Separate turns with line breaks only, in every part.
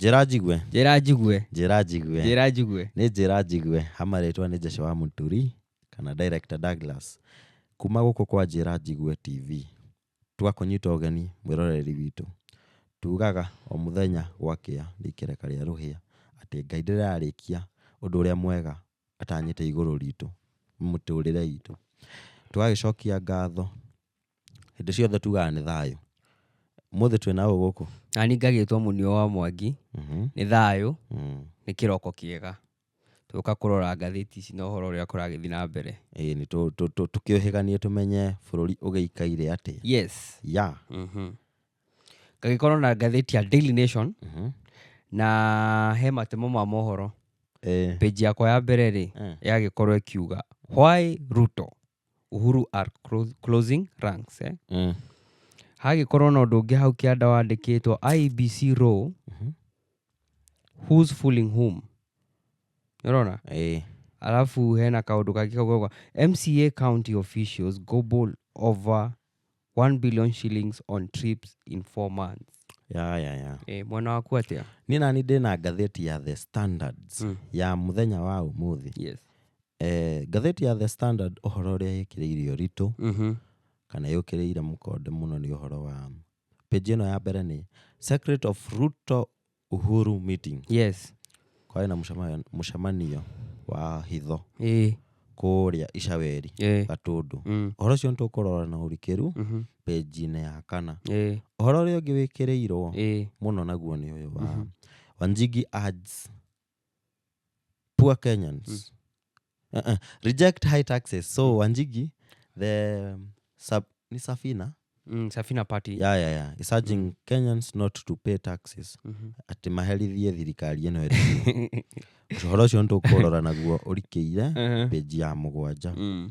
Njĩra njigue.
Njĩra njigue.
Njĩra njigue.
Njĩra njigue.
Nĩ njĩra njigue. Hama rĩtwa nĩ Jesse wa Mũturi kana Director Douglas. Kuma gũkũ kwa Njĩra Njigue TV. Tũgakũnyita ũgeni mwĩroreri witũ. Tugaga o mũthenya gwakĩa nĩ ikereka rĩa rũhĩa atĩ Ngai ndĩrarĩkia ũndũ ũrĩa mwega atanyĩte igũrũ ritũ, mũtũrĩre itũ. Tũgagĩcokia ngatho hĩndĩ ciothe tugaga nĩ thayũ. Ũmũthĩ twĩna ũ gũkũ?
Nani ngagĩtwo Mũnio wa Mwangi. Nĩ thayũ. Nĩ kĩroko kĩega. Tũka kũrora ngathĩti ici na ũhoro ũrĩa kũragĩthiĩ na mbere.
Ĩĩ nĩ tũkĩũhĩganie tũmenye bũrũri ũgĩikaire atĩa.
Yes.
Ya.
Ngagĩkorwo na ngathĩti ya Daily Nation. Na he matemo ma mohoro. Page yakwa ya mbere rĩ, yagĩkorwo ĩkiuga why Ruto Uhuru are closing ranks, eh? Hagĩkorwo na ũndũ ũngĩ hau kĩanda wandĩkĩtwo IEBC row, who's fooling whom? Ũrona?
Ĩĩ.
Alafu hena kaũndũ kangĩ kaugaga MCA county officials gobble over 1 billion shillings on trips in 4 months.
Ya ya ya.
Mwena waku atĩa?
Niĩ nani ndĩna ngathĩti ya The Standards ya mũthenya wa ũmũthĩ.
Yes.
Ngathĩti ya The Standard ũhoro ũrĩa ĩkĩrĩire ũritũ kana yũkĩrĩire mũkonde mũno nĩ ũhoro wa page ĩno ya mbere nĩ Secret of Ruto Uhuru meeting.
Yes.
Kwarĩ na mũcemanio wa hitho kũrĩa Icaweri Gatũndũ. Ũhoro ũcio nĩ tũkũrora na ũrikĩru page-inĩ ya kana. Ũhoro ũrĩa ũngĩ wĩkĩrĩirwo mũno naguo nĩ ũyũ wa Wanjigi urges poor Kenyans. Reject high taxes. So Wanjigi, the sub, ni Safina?
Safina Party.
Yeah, yeah, yeah. Is urging Kenyans not to pay taxes. Ati maherithie thirikari ĩno ĩrĩ. Ũhoro ũcio nĩ tũkũrora naguo ũrikĩire page ya 7.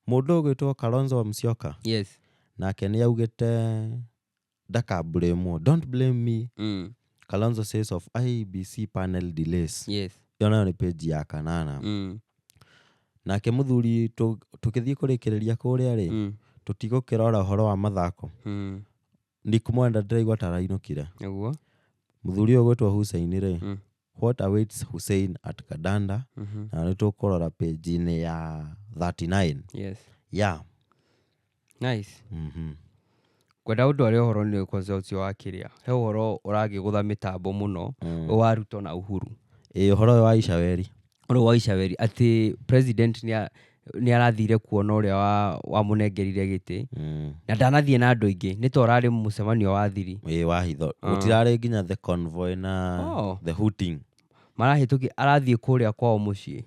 Mũndũ ũgwĩtwo Kalonzo Musyoka.
Yes.
Nake nĩ augĩte ndakablamwo. Don't blame me. Kalonzo says of IEBC panel delays.
Yes.
Ĩyo nayo nĩ page ya 8. Nake mũthuri tũkĩthiĩ kũrĩkĩrĩria kũrĩa rĩ, tũtigũkĩrora ũhoro wa mathako. Nick Mwenda ndĩraigua ta arainũkire.
Nĩguo.
Mũthuri ũyũ ũgwĩtwo Hussein rĩ, what awaits Hussein at Kadanda? Na nĩ tũkũrora page-inĩ ya 39.
Yes.
Yeah.
Nice. Kwenda ũndũ arĩa ũhoro nĩ kwanza ũcio wa kĩrĩa. He ũhoro ũragĩgũtha mĩtambo mũno, wa Ruto na Uhuru.
Ĩĩ, ũhoro ũyũ wa Icaweri.
Ũhoro wa Icaweri atĩ president nĩ arathire kuona ũrĩa wamũnengerire gĩtĩ. Na ndanathiĩ na andũ aingĩ, nĩ ta ũrarĩ mũcemanio wa thiri.
Ĩĩ, wa hitho. Gũtirarĩ nginya the convoy na the hooting.
Marahĩtũkia, arathiĩ kũrĩa kwao mũciĩ.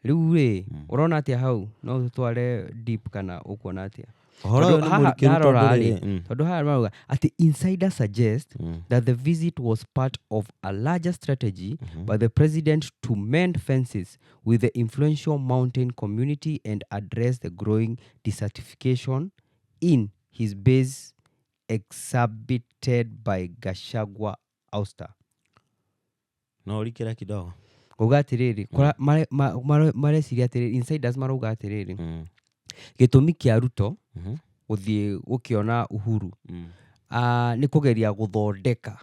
Rĩu rĩ, ũrona atĩa hau? No tũtware deep kana ũkuona atĩa?
Ũhoro ũyũ
Tondũ
nĩ
haha
mũrikĩru tondũ
ndarora
rĩ,
rĩ, tondũ haha marauga atĩ insider suggest that the visit was part of a larger strategy by the president to mend fences with the influential mountain community and address the growing dissatisfaction in his base exhibited by Gachagua ouster.
No ũrikĩre kidogo.
Ngauga atĩrĩrĩ, mareciria atĩrĩrĩ, insiders marauga atĩrĩrĩ, gĩtũmi kĩa Ruto gũthiĩ gũkĩona Uhuru, nĩ kũgeria gũthondeka,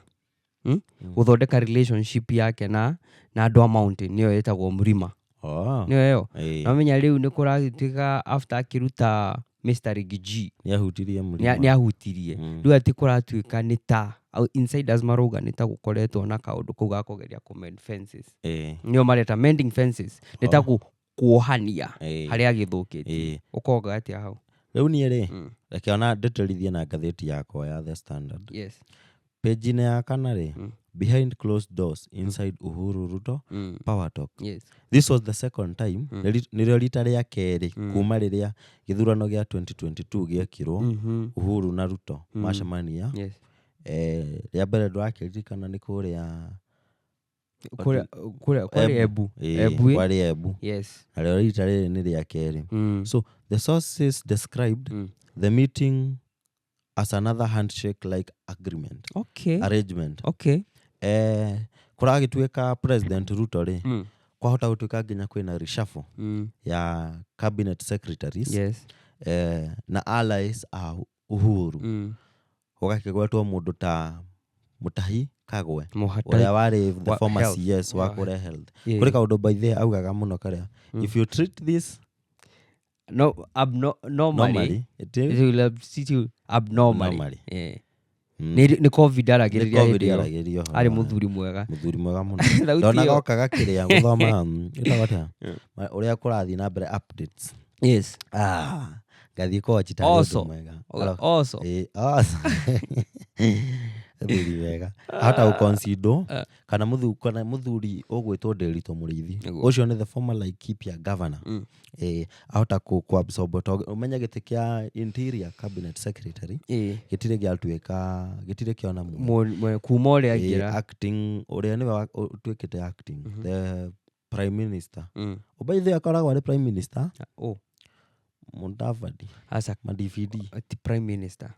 Gũthondeka relationship yake na andũ a mountain, nĩyo ĩtagwo Mlima. Nĩyo ĩyo. Na ũmenya rĩu nĩ kũragĩtuĩka after akĩruta Mr. Riggy G.
Nĩ ahutirie Mlima.
Nĩ ahutirie. Rĩu atĩ kũratuĩka nĩ ta, insiders marauga nĩ ta gũkoretwo na kaũndũ kau ga kũgeria kũ mend fences. Nĩo mareta mending fences. Nĩ ta kuohania harĩa gĩthũkĩtie. Ũkonga atĩa hau?
Rĩu niĩ rĩ, reke ona ndĩtĩrithie na ngathĩti yakwa ya The Standard.
Yes.
Page-inĩ ya kana rĩ, behind closed doors inside Uhuru Ruto Power Talk.
Yes.
This was the second time, nĩrĩo rita rĩa kerĩ kuma rĩrĩa gĩthurano gĩa 2022 gĩekirwo, Uhuru na Ruto macemania.
Yes.
Rĩa mbere ndũrakĩririkana nĩ kũrĩa
Kũrĩa, kũrĩa, kwarĩ
Embu.
Embu.
Ĩĩ,
Embu, ĩ?
kwarĩ Embu.
Yes.
Na rĩo rita rĩrĩ nĩ rĩa kerĩ. So the sources described the meeting as another handshake like agreement.
Okay.
Arrangement.
Okay.
Kũragĩtuĩka President Ruto rĩ, kwahota gũtuĩka nginya kwĩna reshuffle ya cabinet secretaries.
Yes.
Na allies a Uhuru. Gũgakĩgwetwo mũndũ ta Mutahi Kagwe
Mũhatai
ũrĩa warĩ the
wa
former
health.
CS wa
Wa-
kũrĩa health.
Ĩĩ.
Kũrĩ kaũndũ by the way augaga mũno karĩa, "If you treat this
No, normally,
normally, it is
it will substitute abnormally.
Normally.
Nĩ COVID
Nĩ
aragĩrĩria
COVID
hĩndĩ ĩyo.
aragĩrĩria ũhoro
Arĩ
wa-
mũthuri mwega.
Mũthuri mwega mũno.
Thauti
Ndonaga
ĩyo.
okaga kĩrĩa gũthoma, ĩtagwo atĩa? Ũrĩa kũrathiĩ na mbere, updates. Ah, ngathiĩ kochi tarĩ ũndũ
Also.
mwega.
Also.
Ĩĩ, also. Mũthuri wega ahota gũconsider kana mũthuri ũgwĩtwo Ndĩritũ Mũrĩithi.
Nĩguo.
Ũcio nĩ the former Laikipia governor. Ahota kũ absorb tondũ ũmenye gĩtĩ kĩa interior cabinet secretary gĩtirĩ gĩatuĩka, gĩtirĩ kĩona
Kuma ũrĩa
Ĩĩ,
aingĩra.
Acting ũrĩa nĩwe ũtuĩkĩte acting the prime minister. Ũbaithe akoragwo arĩ prime minister.
Oh,
Mudavadi.
Aca.
Ma DVD.
Ti prime minister.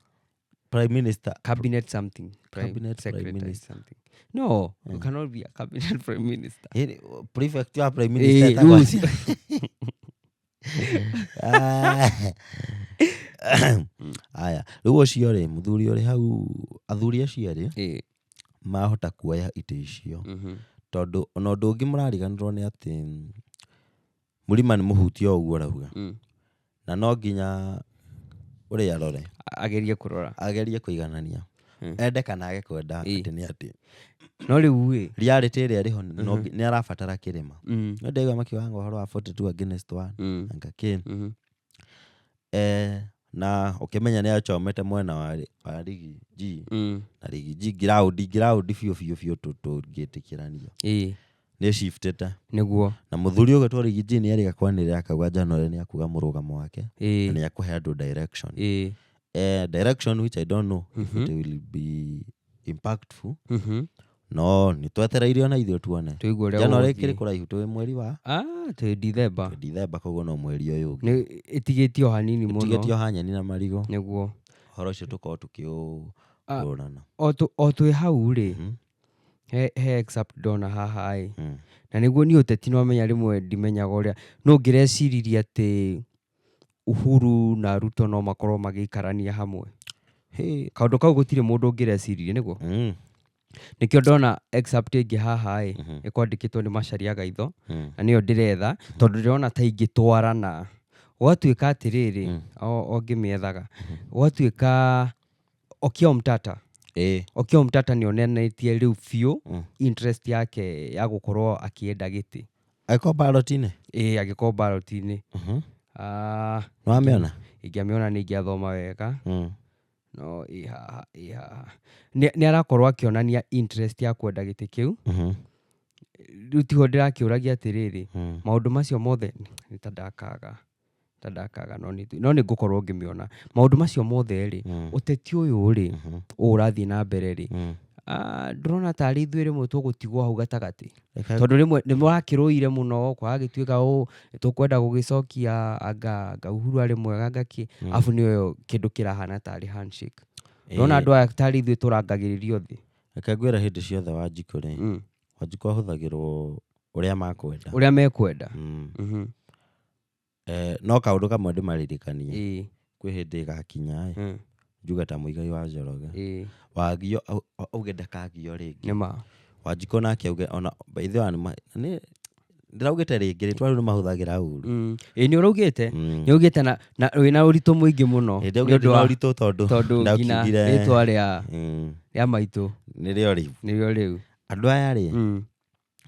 Prime minister.
Cabinet something. Prime
Cabinet prime
secretary
minister.
something. No, you cannot be a cabinet prime minister.
Ĩĩ, prefect wa prime minister
Rĩu
etagwo atĩa? Ah. Aya, rĩu ũcio rĩ, mũthuri ũrĩ hau, athuri acio erĩ mahota kuoya itĩ icio tondũ ona ũndũ ũngĩ mũrariganĩrwo nĩ atĩ mũrima nĩ mũhutie o ũguo ũrauga na no nginya ũrĩa arore.
Agerie kũrora.
Agerie kũiganania, ende kana age kwenda, atĩ nĩ atĩ
No rĩu ĩ
reality ĩrĩa ĩrĩho nĩ arabatara kĩrĩma. No ndaigua makiugaga ũhoro wa 42 against 1 anga kĩ. Na ũkĩmenya nĩ achomete mwena wa Riggy G na Riggy G ground biũ biũ biũ tũngĩtĩkĩranio nĩ shiftĩte. Na mũthuri ũgwĩtwo Riggy G nĩ erĩga kwanĩrĩra akauga January nĩ akuga mũrũgamo wake na nĩ akũhe andũ direction. Direction which I don't know if it will be impactful, no nĩ twetereire ona ithuĩ tuone.
Tũigue ũrĩa
January
gũgũthiĩ.
ĩkĩrĩ kũraihu, twĩ mweri wa
Ah, twĩ Dithemba.
Dithemba, koguo no mweri ũyũ ũngĩ.
Nĩ ĩtigĩtio hanini mũno.
Tigĩtio ha nyeni na marigũ. Ũhoro ũcio tũkorwo tũkĩũrana.
O twĩ hau rĩ, he excerpt ndona haha ĩ, na nĩguo niĩ ũteti nĩwamenya rĩmwe ndimenyaga ũrĩa no ngĩreciririe atĩ Uhuru na Ruto no makorwo magĩikarania hamwe.
Hey.
Kaũndũ kau gũtirĩ mũndũ ũngĩreciririe nĩguo. Nĩkĩo ndona excerpt ĩngĩ haha ĩ, ĩkwandĩkĩtwo nĩ Macharia Gaitho na nĩyo ndĩretha tondũ ndĩrona ta ingĩtwarana gwatuĩka atĩrĩrĩ, o ngĩmĩethaga gwatuĩka Okiya Omtata. Okiya Omtata nĩ onanĩtie rĩu biũ interest yake ya gũkorwo akĩenda gĩtĩ.
Angĩkorwo ballot-inĩ.
Ĩĩ, angĩkorwo ballot-inĩ. Ah,
Nĩwamĩona?
Ingĩamĩona nĩ ingĩathoma wega. No ĩ haha, ĩ haha. Nĩ arakorwo akĩonania interest ya kwenda gĩtĩ kĩu. Rĩu tiho ndĩrakĩũragia atĩrĩrĩ, maũndũ macio mothe nĩ ta ndakaga, no nĩ ngũkorwo ngĩmĩona maũndũ macio mothe rĩ, ũteti ũyũ rĩ, ũũ ũrathiĩ na mbere rĩ, ah, ndĩrona tarĩ ithuĩ rĩmwe tũgũtigwo hau gatagatĩ tondũ rĩmwe nĩ mũrakĩrũire mũno kwagagĩtuĩka ũũ tũkwenda gũgĩcokia anga Uhuru arĩ mwega anga kĩ, arabu nĩyo kĩndũ kĩrahana tarĩ handshake. Ndĩrona andũ aya tarĩ ithuĩ tũrangagĩrĩrio thĩ.
Reke ngwĩre, hĩndĩ ciothe Wanjikũ rĩ, Wanjikũ ahũthagĩrwo ũrĩa makwenda.
Ũrĩa mekwenda.
No kaũndũ kamwe ndĩmaririkanie, kwĩ hĩndĩ ĩgakinya ĩ, njuge ta Mũigai wa Njoroge wagio auge ndakagio rĩngĩ.
Nĩma.
Wanjikũ nake auge ona by the way nĩ ndĩraugĩte rĩngĩ rĩtwa rĩu nĩ mahũthagĩra ũru.
Ĩĩ, nĩ ũraugĩte, nĩ ũraugĩte na wĩna ũritũ mũingĩ mũno.
Hĩndĩ
nĩ
augĩte
ũndũ
na ũritũ tondũ
tondũ nginya
ndakiugire
rĩtwa rĩa rĩa maitũ
nĩrĩo rĩu.
Nĩrĩo rĩu.
Andũ aya rĩ,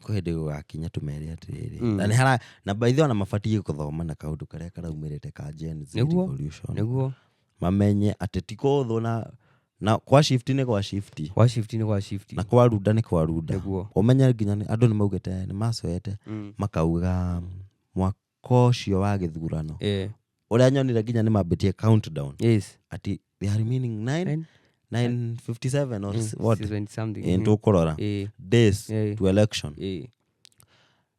kwĩ hĩndĩ gũgakinya tũmere atĩrĩrĩ, na nĩ hara na by the way ona mabatiĩ gũthoma na kaũndũ karĩa karaumĩrĩte ka Gen Z revolution, mamenye atĩ ti kũũthũ na kwa shift nĩ kwa shift.
Kwa shift nĩ kwa shift.
Na kwa runda nĩ kwa runda. Ũmenye nginya andũ nĩ maugĩte nĩ macoete makauga mwaka ũcio wa gĩthurano ũrĩa nyonire nginya nĩ mambĩtie countdown ati they are remaining 9
Nine.
957 or what.
70 something.
Tũkũrora days to election.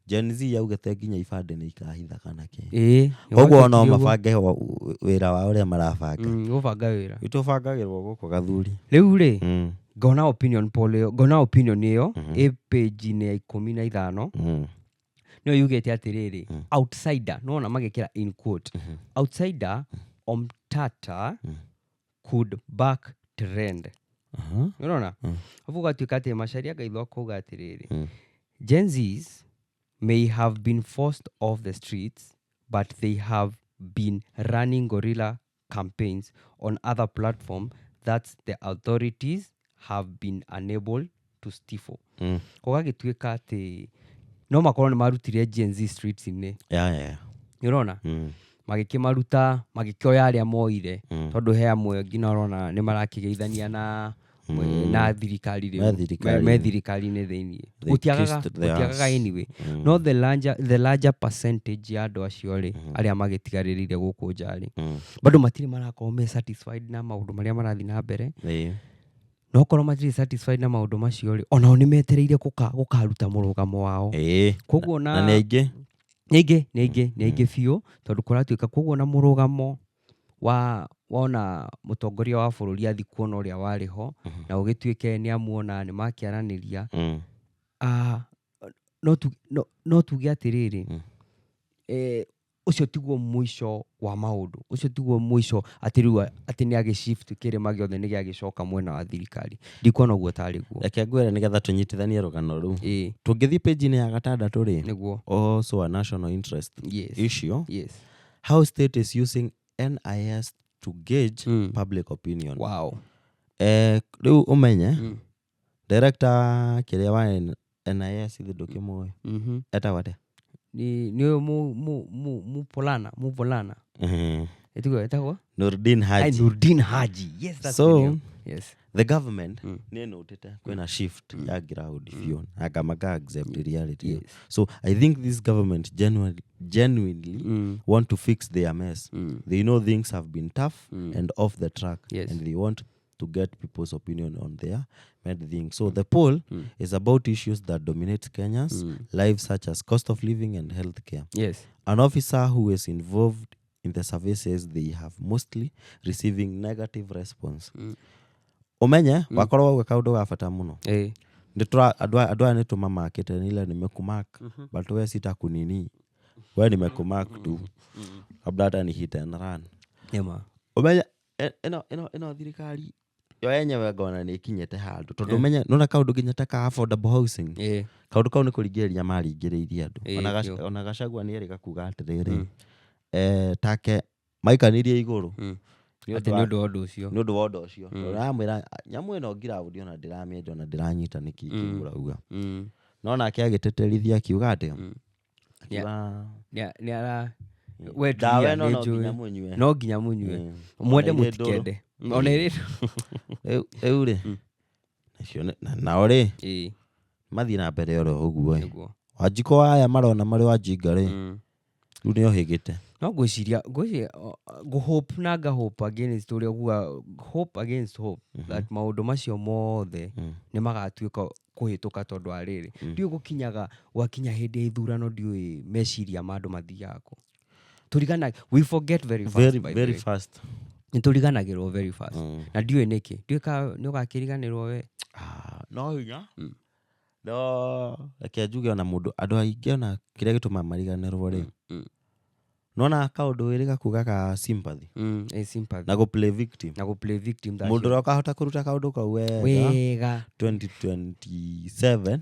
Gen Z yaugĩte nginya ibandĩ nĩ ikahitha kana kĩ. Koguo no mabange wĩra wao ũrĩa marabanga.
Gũbanga wĩra.
Itũbangagĩrwo gũkũ gathuri.
Rĩu rĩ, ngona opinion poll ĩyo, ngona opinion ĩyo ĩ page-inĩ ya 15, nĩyo yugĩte atĩrĩrĩ, outsider, nĩwona magĩkĩra in quote, "Outsider Omtata could back trend." Nĩũrona? Arabu gũgatuĩka atĩ Macharia Gaitho akauga atĩrĩrĩ, Gen Zs may have been forced off the streets, but they have been running guerrilla campaigns on other platforms that the authorities have been unable to stifle. Gũgagĩtuĩka atĩ no makorwo nĩ marutire Gen Z streets-inĩ. Nĩũrona? Magĩkĩmaruta, magĩkĩoya arĩa moire, tondũ he amwe nginya ũrona nĩ marakĩgeithania na na thirikari rĩu.
Me thirikari-inĩ.
Me thirikari-inĩ thĩiniĩ.
They
Gũtiagaga
kissed their
gũtiagaga
ass.
anyway. No the larger percentage ya andũ acio rĩ, arĩa magĩtigarĩrĩire gũkũ nja rĩ, bado matirĩ marakorwo me satisfied na maũndũ marĩa marathiĩ na mbere. No okorwo matirĩ satisfied na maũndũ macio rĩ, onao nĩ metereire gũkaruta mũrũgamo wao. Koguo
Na nĩ aingĩ.
Nĩ aingĩ, nĩ aingĩ, nĩ aingĩ biũ, tondũ kũratuĩka koguo na mũrũgamo wa wona mũtongoria wa bũrũri athiĩ kuona ũrĩa warĩ ho, na gũgĩtuĩke nĩ amuona, nĩ makĩaranĩria, no tuge atĩrĩrĩ, ũcio tiguo mũico wa maũndũ, ũcio tiguo mũico atĩ rĩu atĩ nĩ agĩ shift kĩrĩma gĩothe nĩ gĩagĩcoka mwena wa thirikari. Ndikuona ũguo tarĩ guo.
Reke ngwĩre nĩgetha tũnyitithanie rũgano rũu. Tũngĩthiĩ page-inĩ ya gatandatũ rĩ, also a national interest issue, how state is using NIS to gauge public opinion. Rĩu ũmenye director kĩrĩa wa NIS ithe ndũkĩmũĩ? Etagwo atĩa?
Nĩ ũyũ mu Mupolana. Ĩtiguo etagwo?
Nurdin
Ai,
Haji.
Nurdin Haji. Yes, that's
So,
the name. Yes.
The government nĩ notĩte kwĩna shift ya ground biũ na ngamaga accept reality. So I think this government genuinely want to fix their mess. They know things have been tough and off the track, and they want to get people's opinion on their mad thing. So the poll is about issues that dominate Kenya's lives, such as cost of living and healthcare. An officer who is involved in the survey says they have mostly receiving negative response. Umenye wakorwo wauga kaundu ga bata muno. Nĩtũra andũ aya nĩtũmamakĩte nile nimekumark, but we sitakunini, we nimekumark tu, kabla hata ni hit and run.
Nĩma.
Ũmenye ĩno thirikari yo yenyewe ngona nĩ ĩkinyĩte handũ, tondũ ũmenye nona kaũndũ nginya ta ka affordable housing, kaũndũ kau nĩ kũringĩrĩria maringĩrĩirie andũ. Ona Gachagua nĩ erĩga kuga atĩrĩrĩ, take maikanirie igũrũ nĩ
Atĩ
ũndũ
nĩ ũndũ wa ũndũ ũcio.
Nĩ ũndũ wa ũndũ ũcio, tondũ aramwĩra nyamũ ĩno ngiraũndi ona ndĩramĩenda, ona ndĩranyita nĩkĩ kĩu ũrauga. No nake agĩteterithia akiuga atĩa? Akiuga
Nĩ ara we
ndawa
tulia,
ĩno
nĩ
no nginya
njũĩ.
mũnyue.
No nginya mũnyue, mwende
Ona irĩ ndũrũ.
mũtikende, ona ĩrĩ
Rĩu rĩ, nacio nao rĩ, mathiĩ na mbere oro ũguo ĩ. Wanjikũ aya marona marĩ wajinga rĩ, rĩu nĩ ohĩgĩte.
No ngwĩciria ngũ hope na nga hope against ũrĩa ũguga, hope against hope, that maũndũ macio mothe nĩ magatuĩka kũhĩtũka, tondũ wa rĩrĩ, ndiũĩ gũkinyaga gwakinya hĩndĩ ya ithurano, ndiũĩ meciria ma andũ mathiaga kũ. Tũrigana, we forget very fast,
very
by the
very
way.
Fast.
Nĩ tũriganagĩrwo very fast, na ndiũĩ nĩkĩ. Ndiũĩ ka nĩ ũgakĩriganĩrwo we.
Ah, no hinya, no reke njuge ona mũndũ, andũ aingĩ ona kĩrĩa gĩtũmaga mariganĩrwo rĩ, nona kaũndũ wĩrĩga kuga ka sympathy
Sympathy.
Na gũ play victim.
Na gũ play victim.
Mũndũ ũrĩa ũkahota kũruta kaũndũ kau wega
wega
2027,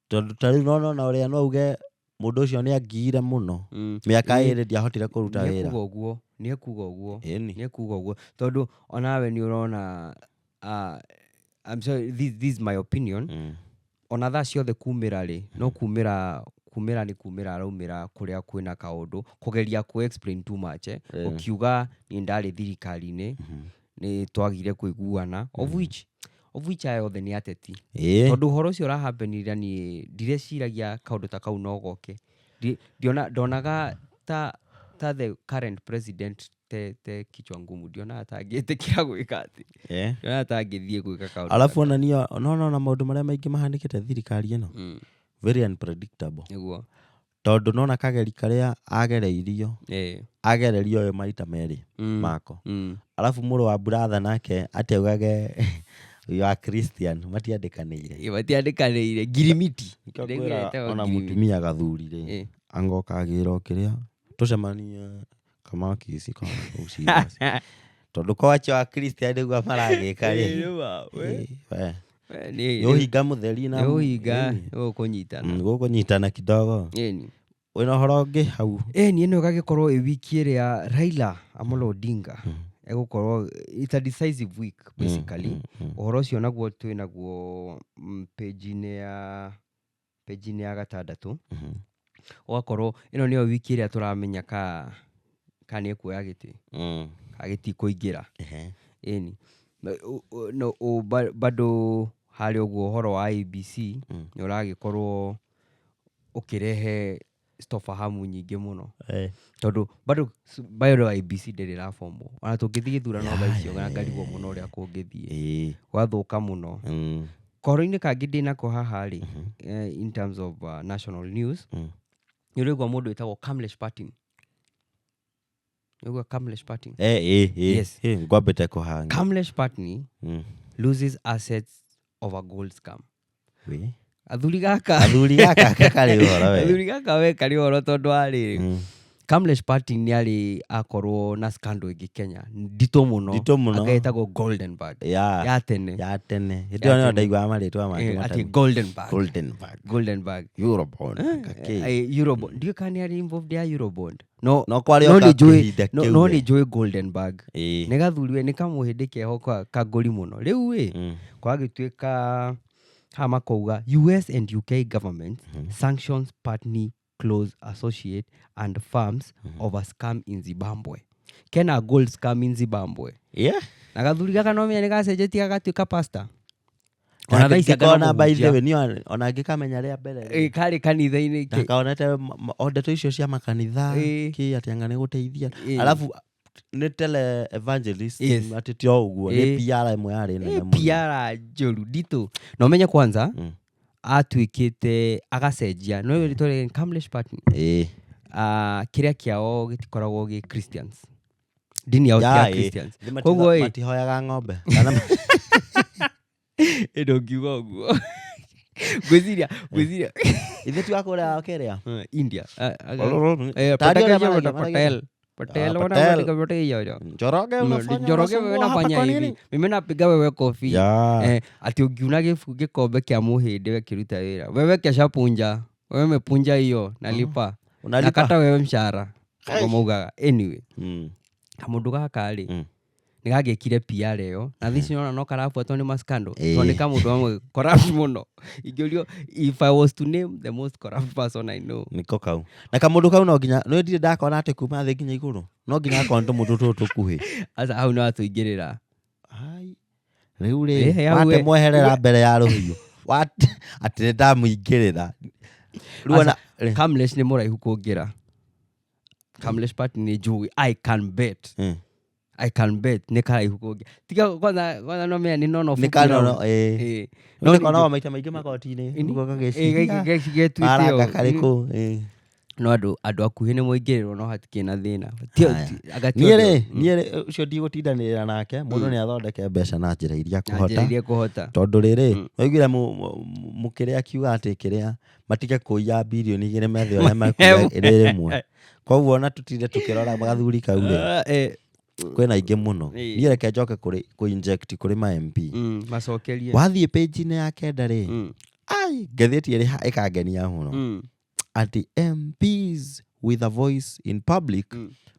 tondũ ta rĩu nona ona ũrĩa no uge mũndũ ũcio nĩ angiire mũno mĩaka 2 ndiahotire kũruta wĩra.
Nĩekuga ũguo, nĩekuga ũguo.
Ĩni.
Nĩekuga ũguo, tondũ onawe nĩ ũrona, I'm sorry, this is my opinion, ona thaa ciothe kumĩra rĩ, no kumĩra kumĩra nĩ kumĩra araumĩra kũrĩa kwĩna kaũndũ kũgeria kũ explain too much, ũkiuga niĩ ndarĩ thirikari-inĩ, nĩ twagire kũiguana, of which aya othe nĩ ateti, tondũ ũhoro ũcio ũrahapenire niĩ ndireciiragia kaũndũ ta kau no goke. Ndiona ndonaga ta the current president te kichwa ngumu, ndionaga ta angĩtĩkĩra gwĩka atĩ, ndionaga ta angĩthiĩ gwĩka kaũndũ
Alafu
ta
ona niĩ nona maũndũ marĩa maingĩ mahanĩkĩte thirikari ĩno, very unpredictable, tondũ nona kageri karĩa agereirio, agererio ũyũ maita merĩ mako, alafu mũrũ wa brother nake atĩ augage you are Christian, matiandĩkanĩire.
Matiandĩkanĩire ngirimiti.
Nĩkĩo
Rĩu
ngwĩra
ĩtagwo
ona
ngirimiti.
mũtumia gathuri rĩ, angoka agĩra o kĩrĩa tũcemanie kamakisi ka serious. Tondũ ko acio a Christian nĩguo maragĩka rĩ.
Ĩĩ, nĩma, we.
Ĩĩ, we.
We,
Nĩ ũhinga mũtheri na
nĩ ũhinga
ĩni.
nĩ ũkũnyitana.
Gũkũnyitana kidogo.
Ĩni.
Wĩna ũhoro ũngĩ hau?
Ĩni, ĩno ĩgagĩkorwo ĩ wiki ĩrĩa Raila Amolo Odinga egũkorwo, it's a decisive week basically. Ũhoro ũcio naguo twĩ naguo page-inĩ ya gatandatũ. Ũgakorwo ĩno nĩyo wiki ĩrĩa tũramenya ka nĩ ekuoya gĩtĩ ka gĩtikũingĩra. Ĩni. No, bado harĩa ũguo ũhoro wa IEBC nĩ ũragĩkorwo ũkĩrehe stofahamu nyingĩ mũno. Tondũ bado bado IEBC ndĩrĩ ĩrabomwo. Ona tũngĩthiĩ gĩthurano thaa icio ngarigwo mũno ũrĩa kũngĩthiĩ. Gwathũka mũno. Kohoro-inĩ kangĩ ndĩnako haha rĩ, in terms of national news, nĩ ũraigua mũndũ wĩtagwo Kamlesh Pattni. Nĩũraigua Kamlesh Pattni?
Ĩ.
Yes.
Ngwambĩte kũhanga.
Kamlesh Pattni loses assets of a gold scam.
We.
Athuri gaka.
Athuri gaka karĩ ũhoro we.
Athuri gaka we karĩ ũhoro tondũ wa rĩrĩ. Kamlesh Pattni nĩ arĩ akorwo na scandal ĩngĩ Kenya nditũ mũno.
Nditũ mũno.
Anga ĩtagwo Golden Bag. Ya tene.
Ya tene. Hĩndĩ ĩyo nĩyo ndaiguaga marĩtwa make
Atĩ Golden Bag.
Golden Bag.
Golden Bag.
Eurobond. Kakĩ.
Eurobond. Ndiũĩ kana nĩ arĩ involved ya Eurobond. No,
No kwarĩ
no
o
nĩ njũĩ
kahinda
no,
kĩu
no
we.
nĩ njũĩ Golden Bag.
Ĩĩ.
Nĩ gathuri we nĩ kamũhĩndĩ keho kangũri mũno. Rĩu ĩ kwagĩtuĩka haha makauga US and UK government sanctions Pattni close associate and firms of a scam in Zimbabwe. Kena gold scam in Zimbabwe. Na gathuri gaka no menya nĩ gacenjetie gagatuĩka pastor. Ona thaa ici anga no
Ngĩkona by the
mũhunjia.
way, niĩ ona ngĩkamenya rĩa mbere rĩ,
Ĩ, karĩ kanitha-inĩ
ndakaonete o ndeto icio cia makanitha kĩ atĩ anga nĩ gũteithia. Alafu nĩ tele evangelist atĩ ti o ũguo nĩ PR ĩmwe yarĩ nene mũno.
PR njũru nditũ. Na ũmenye kwanza atuĩkĩte agacenjia. No rĩtwa rĩake Kamlesh Pattni. Kĩrĩa kĩao gĩtikoragwo gĩ Christians. Ndini yao ti ya Christians.
Nĩ
Koguo ĩ,
matihoyaga ng'ombe. Kana
Ĩ, ndũngiuga ũguo. Ngwĩciria.
Ithe ti wa kũrĩa kĩrĩa?
India.
Tario
Patel,
ũrĩa maragia,
Patel. Patel,
Ah,
wana
Patel.
Patel, Patel, yo, yo.
Njoroge unafanya
Njoroge wewe
unasumbua hapa
unafanya
kwa
hivi.
nini?
Mimi napiga wewe kofi. Ati ũngiuna gĩkombe kĩa mũhĩndĩ we kĩruta wĩra. Wewe kesha punja. Wewe umepunja hiyo nalipa.
Unalipa.
Nakata wewe mshahara. Ũguo maugaga. Anyway. Kamũndũ gaka rĩ, nĩ gagĩkire PR ĩyo na thaa ici nĩũrona no karabuatwo nĩ mascandal. Tondũ nĩ kamũndũ kamwe corrupt mũno. Ingĩũrio if I was to name the most corrupt person I know.
Nĩko kau. Na kamũndũ kau no nginya, nĩ ndirĩ ndakona atĩ kuma thĩ nginya igũrũ. No nginya akorwo nĩ tũmũndũ tũtũ tũkuhĩ.
Aca hau nĩ watũingĩrĩra.
Ai. Rĩu rĩ,
Ĩhĩ, hau we.
watemweherera mbere ya rũhiũ. Atĩ nĩ ndamũingĩrĩra. Rĩu ona
Aca, Kamlesh nĩ mũraihu kũngĩra. Kamlesh Pattni nĩ njũĩ. I can bet. I can bet nĩ karaihu kũngĩra. Tiga kwanza no menya nĩ nono
Nĩ
fupi
kanono,
round.
ĩĩ.
No
Nĩ
nĩ
konago maita maingĩ magoti-inĩ,
Ĩni.
ũguo
Ĩĩ,
gagĩciria.
getuĩte
Maranga
ũũ.
karĩkũ, ĩĩ.
No andũ akuhĩ nĩ moingĩrĩrwo no hatikĩrĩ na thĩna.
Haya.
Anga ti
Niĩ
ũndũ.
rĩ, niĩ rĩ, ũcio ndigũtindanĩrĩra nake, mũndũ nĩ athondeke mbeca na njĩra iria
Na njĩra
akũhota.
iria ekũhota.
Tondũ rĩrĩ, waiguire mũkĩrĩa akiuga atĩ kĩrĩa matige kũiya birioni igĩrĩ methe ũrĩa mekuiya ĩrĩ rĩmwe. Koguo ona tũtinde tũkĩrora gathuri kau rĩ, kwĩna aingĩ mũno. Niĩ reke njoke kũrĩ kũ-inject kũrĩ ma MP.
Macokerie.
Wathiĩ page-inĩ ya kenda rĩ, ai, ngathĩti ĩrĩ ha ĩkangenia mũno. Atĩ MPs with a voice in public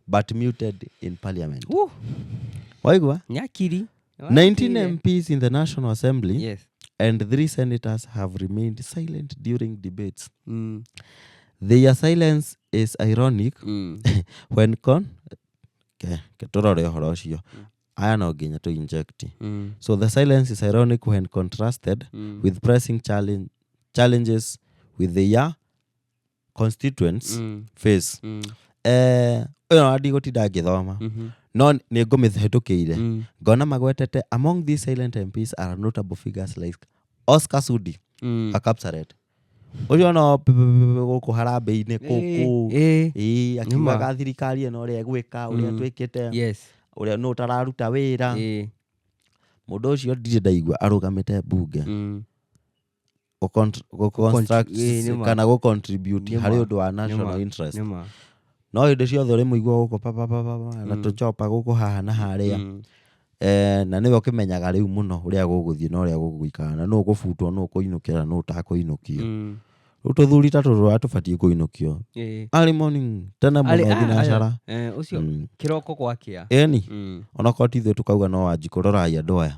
but muted in parliament.
Woo.
Waigua?
Nĩ akiri.
19 MPs in the National Assembly and 3 senators have remained silent during debates. Their silence is ironic when con ke tũrore ũhoro ũcio. Aya no nginya tũ inject. So the silence is ironic when contrasted with pressing challenges with their constituents face. Ũyũ ona ndigũtinda ngĩthoma. No nĩ ngũmĩhĩtũkĩire. Ngona magwetete among these silent MPs are notable figures like Oscar Sudi wa Kapsaret. Ũcio no gũkũ harambee-inĩ kũu. Ĩĩ, akiugaga thirikari ĩno ũrĩa ĩgwĩka, ũrĩa twĩkĩte, ũrĩa nũ ũtararuta wĩra. Mũndũ ũcio ndirĩ ndaigua arũgamĩte mbunge. Gũ-construct
Nĩma.
kana gũ-contribute
Nĩma.
harĩ ũndũ wa national
Nĩma.
interest.
Nĩma.
No hĩndĩ ciothe ũrĩmũigua gũkũ papapapa na tũchopa gũkũ haha na harĩa. Na nĩwe ũkĩmenyaga rĩu mũno ũrĩa gũgũthiĩ na ũrĩa gũgũikara na nũ ũgũbutwo, nũ ũkũinũkĩra, nũ ũtakũinũkio. Rĩu tũthuri ta tũtũ tũbatiĩ kũinũkio early morning, tene mũno, thinacara.
Ũcio kĩroko gwakĩa.
Ĩni. Onokorwo ti ithuĩ tũkauga no Wanjikũ, rorai andũ aya.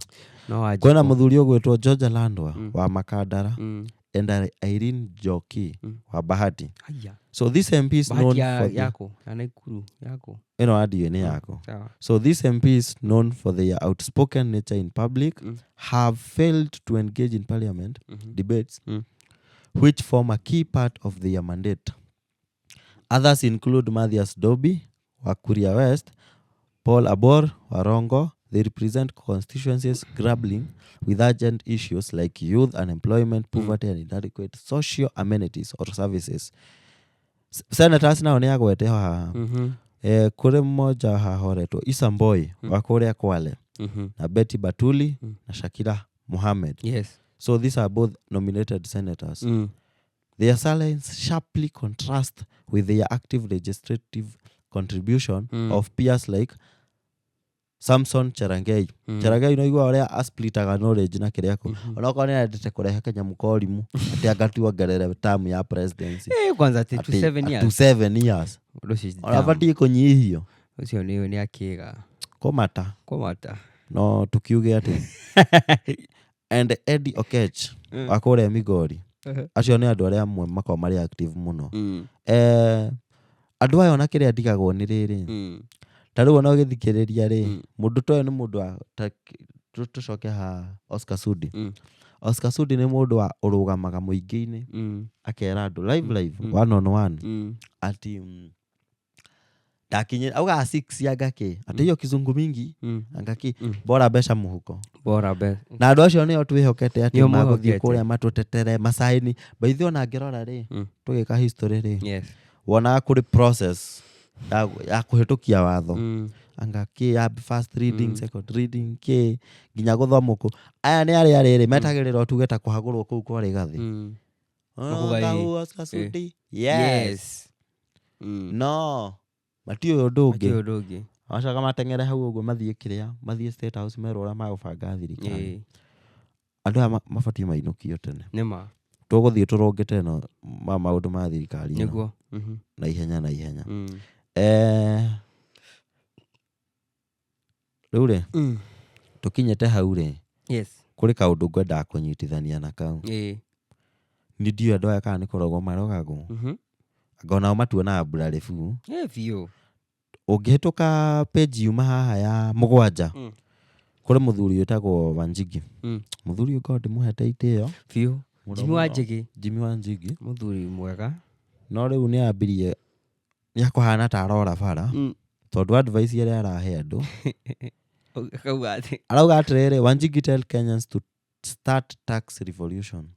No Wanjikũ.
Kwĩna mũthuri ũgwĩtwo George Landwa wa Makandara and Irene Njoki wa Bahati.
Haya.
So this MP is known
Bahati ya
for the,
yako ya Naikuru yako.
Ĩno adiũ nĩ yako.
Sawa.
So these MPs, known for their outspoken nature in public, have failed to engage in parliament debates, which form a key part of their mandate. Others include Mathias Dobi wa Kuria West, Paul Abor wa Rongo. They represent constituencies grappling with urgent issues like youth unemployment, poverty, and inadequate social amenities or services. Senators nao nĩ agwete haha. Kũrĩ mmoja hahoretwo Issa Mboy wa kũrĩa Kwale na Betty Batuli na Shakira Mohammed. So these are both nominated senators. Their silence sharply contrast with their active legislative contribution of peers like Samson Cherargei. Cherargei no igua ũrĩa asplitaga knowledge na kĩrĩa kũ. Onokorwo nĩ arendete kũrehe kanyamũ ka ũrimũ atĩ anga tuongerere term ya presidency.
Kwanza ati to
Atĩ
7
to
years.
7 years.
Ũndũ ũcio is dumb.
Onabatiĩ kũnyihio.
Ũcio nĩ akĩga.
Kũmata.
Kũmata.
No tukiuge atĩ and Eddie Okech wa kũrĩa Migori. Acio nĩ andũ arĩa amwe makoragwo marĩ active mũno. Andũ aya ona kĩrĩa ndigagwo nĩ rĩrĩ, ta rĩu ona ũgĩthikĩrĩria rĩ, mũndũ ta ũyũ nĩ mũndũ wa ta tũcoke ha Oscar Sudi. Oscar Sudi nĩ mũndũ wa ũrũgamaga mũingĩ-inĩ akera andũ live live, one on one, ati ndakinyĩra augaga six anga kĩ, atĩ hiyo kizungu mingi anga kĩ, bora mbeca mũhuko.
Bora be.
Na andũ acio nĩo twĩhokete atĩ
Nĩo
magũthiĩ
mwĩhokete.
kũrĩa matũtetere macaini baithe. Ona ngĩrora rĩ, tũgĩka history rĩ, wonaga kũrĩ process ya kũhĩtũkia watho, anga kĩ ya first reading, second reading, kĩ nginya gũthomwo kũ. Aya nĩ arĩa rĩrĩ metagĩrĩra tuge ta kũhagũrwo kũu kwa Rigathĩ.
Makuga ĩ.
Oscar Sudi, yes. No matiũĩ ũndũ
Matiũĩ
ũngĩ.
Ũndũ ũngĩ.
Macoka mateng'ere hau ũguo mathiĩ kĩrĩa, mathiĩ State House merwo ũrĩa magũbanga thirikari. Andũ aya mabatiĩ mainũkio tene.
Nĩma.
Tũgũthiĩ tũrũngĩte ĩno ma maũndũ ma thirikari ĩno
Nĩguo.
Na ihenya na ihenya. Rĩu rĩ, tũkinyĩte hau rĩ, kũrĩ kaũndũ ngwendaga kũnyitithania na kau. Nĩ ndiũĩ andũ aya kana nĩ kũrogwo marogagwo, anga onao matuonaga blurry bu.
Biũ.
Ũngĩhĩtũka page yuma haha ya 7, kũrĩ mũthuri wĩtagwo Wanjigi. Mũthuri ũyũ ngorwo ndĩmũhete itĩo
Biũ.
mũno
Jimmy wa
mũno.
Njigi.
Jimmy Wanjigi.
Mũthuri mwega.
No rĩu nĩ ambirie nĩ akũhana ta arora bara, tondũ advice ĩrĩa arahe andũ,
Akauga atĩ
arauga atĩrĩrĩ, "Wanjigi tell Kenyans to start tax revolution."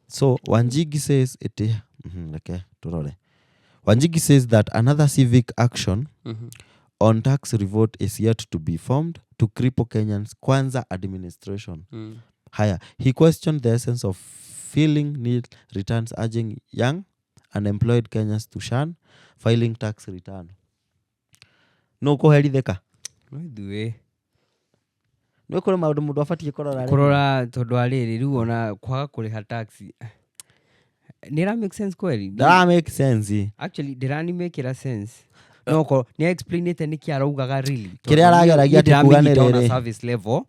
So Wanjigi says it, reke turore. Wanjigi says that another civic action on tax revolt is yet to be formed to cripple Kenyans Kwanza administration. Haya, he questioned the essence of filing nil returns, urging young unemployed Kenyans to shun filing tax return. No kũherithĩka.
No ithuĩ.
Nĩ kũrĩ maũndũ mũndũ abatiĩ kũrora rĩmwe.
Kũrora tondũ wa rĩrĩ, rĩu ona kwaga kũrĩha tax nĩ ĩra make sense kweli?
Ndara make sense.
Actually ndĩranimĩkĩra sense no korwo nĩ explainĩte nĩkĩ araugaga really. Tondũ
Kĩrĩa arageragia
niĩ
atĩ kuga nĩ
ndĩramĩnyita on a
rĩrĩ.
service level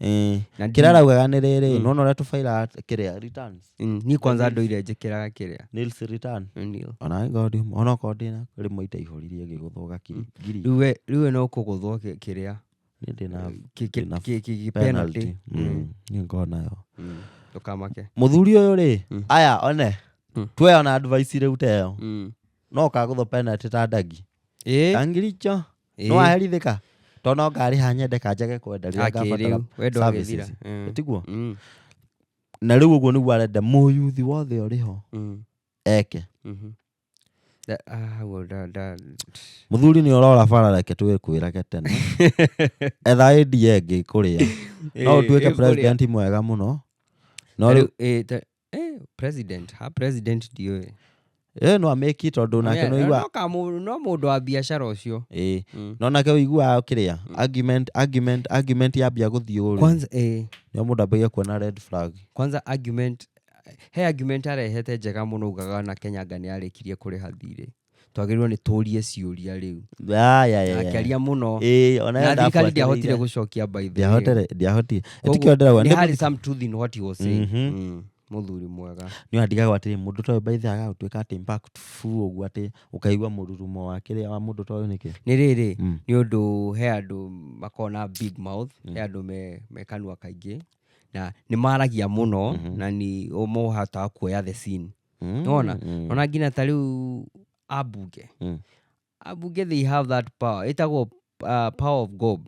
na
Kĩrĩa araugaga nĩ rĩrĩ, nona ũrĩa tũbairaga kĩrĩa returns.
Niĩ kwanza ndũire njĩkĩraga kĩrĩa
Nils return.
Nil.
Ona ngorwo onokorwo ndĩna rĩmwe itaihũririe ngĩgũthwo ngiri.
Rĩu we no kũgũthwo kĩrĩa
Niĩ ndĩna ndĩna
penalty.
penalty. Niĩ ngorwo nayo.
Ndũkamake.
Mũthuri ũyũ rĩ, aya one tuoe ona advice rĩu ta ĩyo, no ũkagũthwo penalty ta ndagi kangiricho. No waherithĩka tondũ no ngarĩha nyende kanjage kwenda rĩrĩa
Akĩ
ngabatara
rĩu wendo
services.
agĩthira.
Tiguo? Na rĩu ũguo nĩguo arenda mũyuthi wothe ũrĩ ho eke.
Hau
Mũthuri nĩ ũrora bara, reke twĩkwĩrage tene, etha ĩndie ĩngĩ kũrĩa no ũtuĩke
ĩkũrĩa.
President mwega mũno, no rĩu
Rĩu, president ha president ndiũĩ.
Ĩ no amĩki tondũ nake no igua
No no mũndũ wa biacara ũcio.
Ĩ no nake ũiguaga kĩrĩa argument argument argument yambia gũthiĩ ũru
Kwanza eh,
nĩo mũndũ ambagia kuona red flag.
Kwanza argument, he argument arehete njega mũno, ugaga na Kenyaga nĩ arĩkirie kũrĩha thirĩ, twagĩrĩirwo nĩ tũrie ciũria rĩu.
Ya.
Akĩaria mũno.
Ĩ ona
Na
yo
thirikari
ndabuatĩrĩire.
ndĩahotire gũcokia, by the way.
Ndiahotire, ndiahotire.
Koguo,
Tikio ndĩrauga.
nĩ harĩ some truth in what he was saying.
Mhm.
Mũthuri mwega.
Nĩ andigagwo atĩrĩ, mũndũ ta ũyũ by the agagũtuĩka atĩ impactful ũguo atĩ ũkaigua mũrurumo wa kĩrĩa wa mũndũ ta ũyũ nĩkĩ?
Nĩ rĩrĩ, nĩ ũndũ he andũ makoragwo na big mouth, he andũ me kanua kaingĩ na nĩ maragia mũno na nĩ mohotaga kuoya the scene. Nĩwona? Ona nginya ta rĩu ambunge, ambunge, they have that power ĩtagwo power of gob.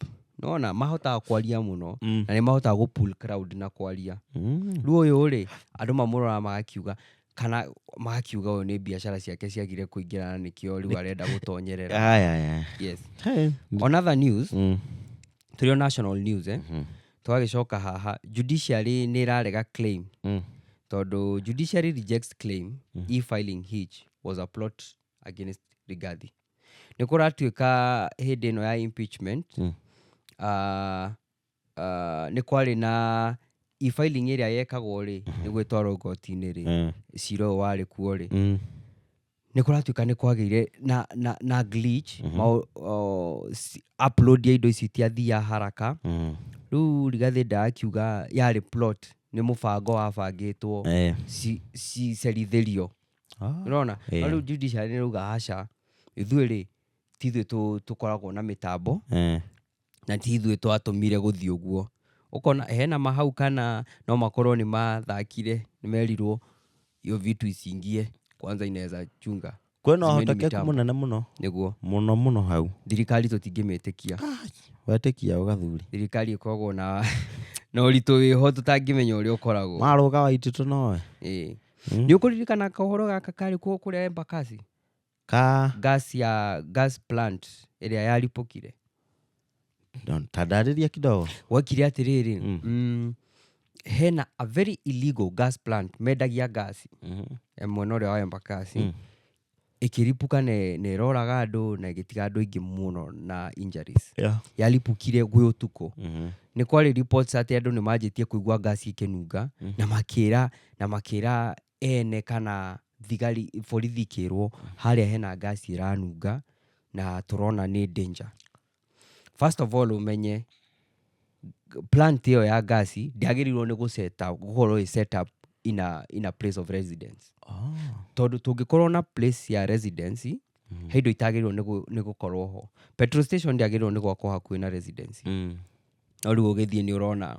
Nĩwona mahotaga kwaria mũno na nĩ mahotaga gũ pull crowd na kwaria. Rĩu ũyũ rĩ, andũ mamũrora magakiuga, kana magakiuga ũyũ nĩ biacara ciake ciagire kũingĩrana, nĩkĩo rĩu arenda gũtonyerera.
Aya.
Yes.
Hey.
On other news, tũrĩ o national news, eh? Twagĩcoka haha, judiciary nĩ ĩrarega claim, tondũ judiciary rejects claim e-filing hitch was a plot against Rigathi. Nĩ kũratuĩka hĩndĩ ĩno ya impeachment, nĩ kwarĩ na e-filing ĩrĩa yekagwo rĩ, nĩguo ĩtwarwo igoti-inĩ rĩ, cira ũyũ warĩ kuo rĩ, nĩ kũratuĩka nĩ kwagĩire na glitch, upload ya indo ici itiathiaga haraka. Rĩu Rigathĩ ndakiuga yarĩ plot, nĩ mũbango wabangĩtwo cicerithĩrio. Ũrona? No rĩu judiciary nĩ rauga aca, ithuĩ rĩ, ti ithuĩ tũkoragwo na mĩtambo na ti ithuĩ twatũmire gũthiĩ ũguo. Ũkona hena mahau, kana no makorwo nĩ mathakire, nĩ merirwo hiyo vitu isiingie kwanza, inaweza chunga.
Kwĩna
Zimeni
ũhotekeku
mitambo.
mũnene mũno.
Nĩguo.
Mũno mũno hau.
Thirikari tũtingĩmĩtĩkia.
Wetĩkia ũgathuri.
Thirikari ĩkoragwo na ũritũ wĩho tũtangĩmenya ũrĩa ũkoragwo.
Marũga waititũ nowe.
Ĩĩ. Nĩ ũkũririkana kahoro gaka karĩ kuo kũrĩa Embakasi?
Ka?
Gas ya gas plant ĩrĩa yaripũkire.
No, ta ndarĩria kidogo.
Gwekire atĩrĩrĩ, hena a very illegal gas plant mendagia gasi mwena ũrĩa wa Embakasi, ĩkĩripũka na ĩroraga andũ na ĩgĩtiga andũ aingĩ mũno na injuries. Yaripũkire gwĩ ũtukũ. Nĩ kwarĩ reports atĩ andũ nĩ manjĩtie kũigua ngasi ĩkĩnunga na makĩra ene kana thigari, borithi ikĩrwo harĩa hena ngasi ĩranunga na tũrona nĩ danger. First of all, ũmenye plant ĩyo ya ngasi ndĩagĩrĩirwo nĩ gũseta gũkorwo ĩ set up in a place of residence, tondũ tũngĩkorwo na place ya residence, he indo itagĩrĩirwo nĩ gũkorwo ho. Petrol station ndĩagĩrĩirwo nĩ gwakwo hakuhĩ na residence. No rĩu ũgĩthiĩ nĩ ũrona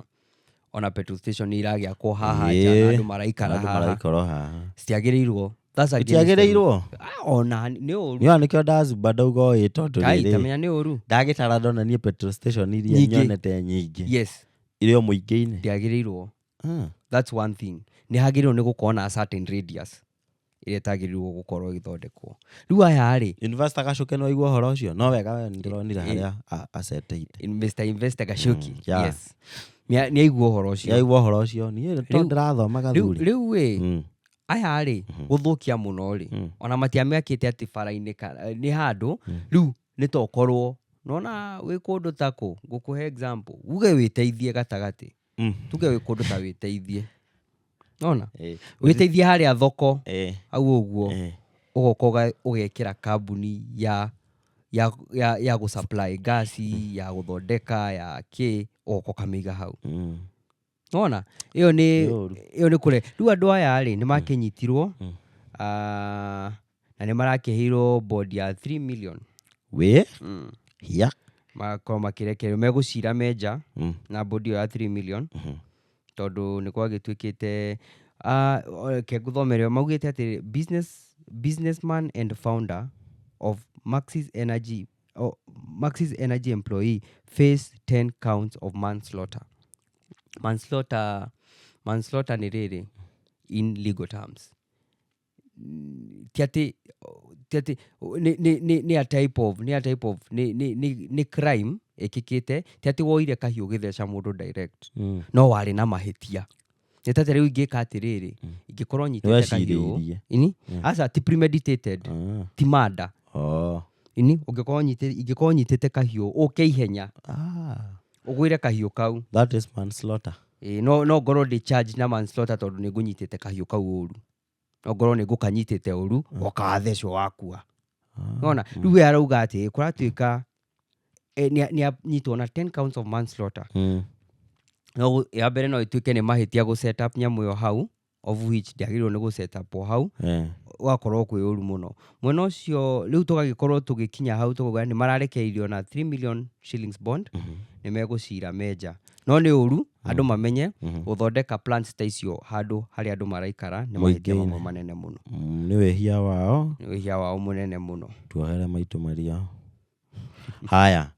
ona petrol station nĩ iragĩakwo haha nja na andũ maraikara
Andũ
haha.
maraikara haha.
Citiagĩrĩirwo. That's against the rule.
Itiagĩrĩirwo.
Ah, ona nĩ ũru.
Nĩona nĩkĩo ndacuba ndauga ũĩ tondũ
Kai,
rĩrĩ
tamenya nĩ ũru.
Ndagĩtara ndona niĩ petrol station iria
Nyingĩ.
nyonete nyingĩ irĩ o mũingĩ-inĩ.
Ndĩagĩrĩirwo. That's one thing. Nĩ hagĩrĩirwo nĩ gũkorwo na a certain radius ĩrĩa ĩtagĩrĩirwo gũkorwo ĩgĩthondekwo. Rĩu aya rĩ,
Investor Gacuke nĩ waigua ũhoro ũcio? No wega we nĩndĩronire harĩa aceteire.
Mr. Investor Gachuki.
Yeah.
Yes, nĩ aigua ũhoro ũcio.
Yaigua ũhoro ũcio, niĩ to ndĩrathoma
Rĩu
gathuri.
rĩu ĩ, aya rĩ, gũthũkia mũno rĩ, ona matiamĩakĩte atĩ bara-inĩ kana nĩ handũ. Rĩu nĩ tokorwo nona wĩ kũndũ ta kũ, ngũkũhe example, uge wĩteithie gatagatĩ, tuge wĩ kũndũ ta wĩteithie, nona wĩteithie harĩa thoko hau ũguo, ũgoka ũgekĩra kambuni ya gũsupply gasi, ya gũthondeka, ya kĩ, ũgoka ũkamĩiga hau. Nona ĩyo nĩ
Nĩ ũru.
Ĩyo nĩ kũre. Rĩu andũ aya rĩ, nĩ makĩnyitirwo, ah, na nĩ marakĩheirwo bond ya 3 million.
Wĩ hiya.
Makorwo makĩrekererio, megũcira menja na bond ĩyo ya 3 million, tondũ nĩ kwagĩtuĩkĩte, ah, reke ngũthomere. Maugĩte atĩ businessman and founder of Maxis Energy, oh, Maxis Energy employee face 10 counts of manslaughter. Manslaughter nĩ rĩrĩ, in legal terms, ti atĩ nĩ a type of nĩ crime ĩkĩkĩte, ti atĩ woire kahiũ gĩtheca mũndũ direct, no warĩ na mahĩtia. Nĩ ta rĩu ingĩka atĩrĩrĩ, ingĩkorwo nyitĩte kahiũ.
Nĩwecirĩirie.
Ini aca, ti premeditated, ti murder. Ini ũngĩkorwo nyitĩ ingĩkorwo nyitĩte kahiũ, ũke ihenya, ũgwĩre kahiũ kau.
That is manslaughter.
Ĩĩ, no ngorwo ndĩ charged na manslaughter tondũ nĩ ngũnyitĩte kahiũ kau ũru. No ngorwo nĩ ngũkanyitĩte ũru, ũkathecwo wakua. Nona rĩu we arauga atĩ kũratuĩka nĩ anyitwo na 10 counts of manslaughter. No ya mbere no ĩtuĩke nĩ mahĩtia gũ set up nyamũ ĩyo hau, of which ndĩagĩrĩirwo nĩ gũ set up hau. Ũgakorwo kwĩ ũru mũno mwena ũcio. Rĩu tũgagĩkorwo tũgĩkinya hau, tũkauga nĩ mararekereirio na 3 million shillings bond, nĩ megũcira menja. No nĩ ũru andũ mamenye gũthondeka plants ta icio handũ harĩa andũ maraikara nĩ mahĩtia
Mũingĩ-inĩ.
Mamwe manene mũno.
Nĩ wĩhia wao.
Nĩ wĩhia wao mũnene mũno.
Tuohere maitũ maria. Haya,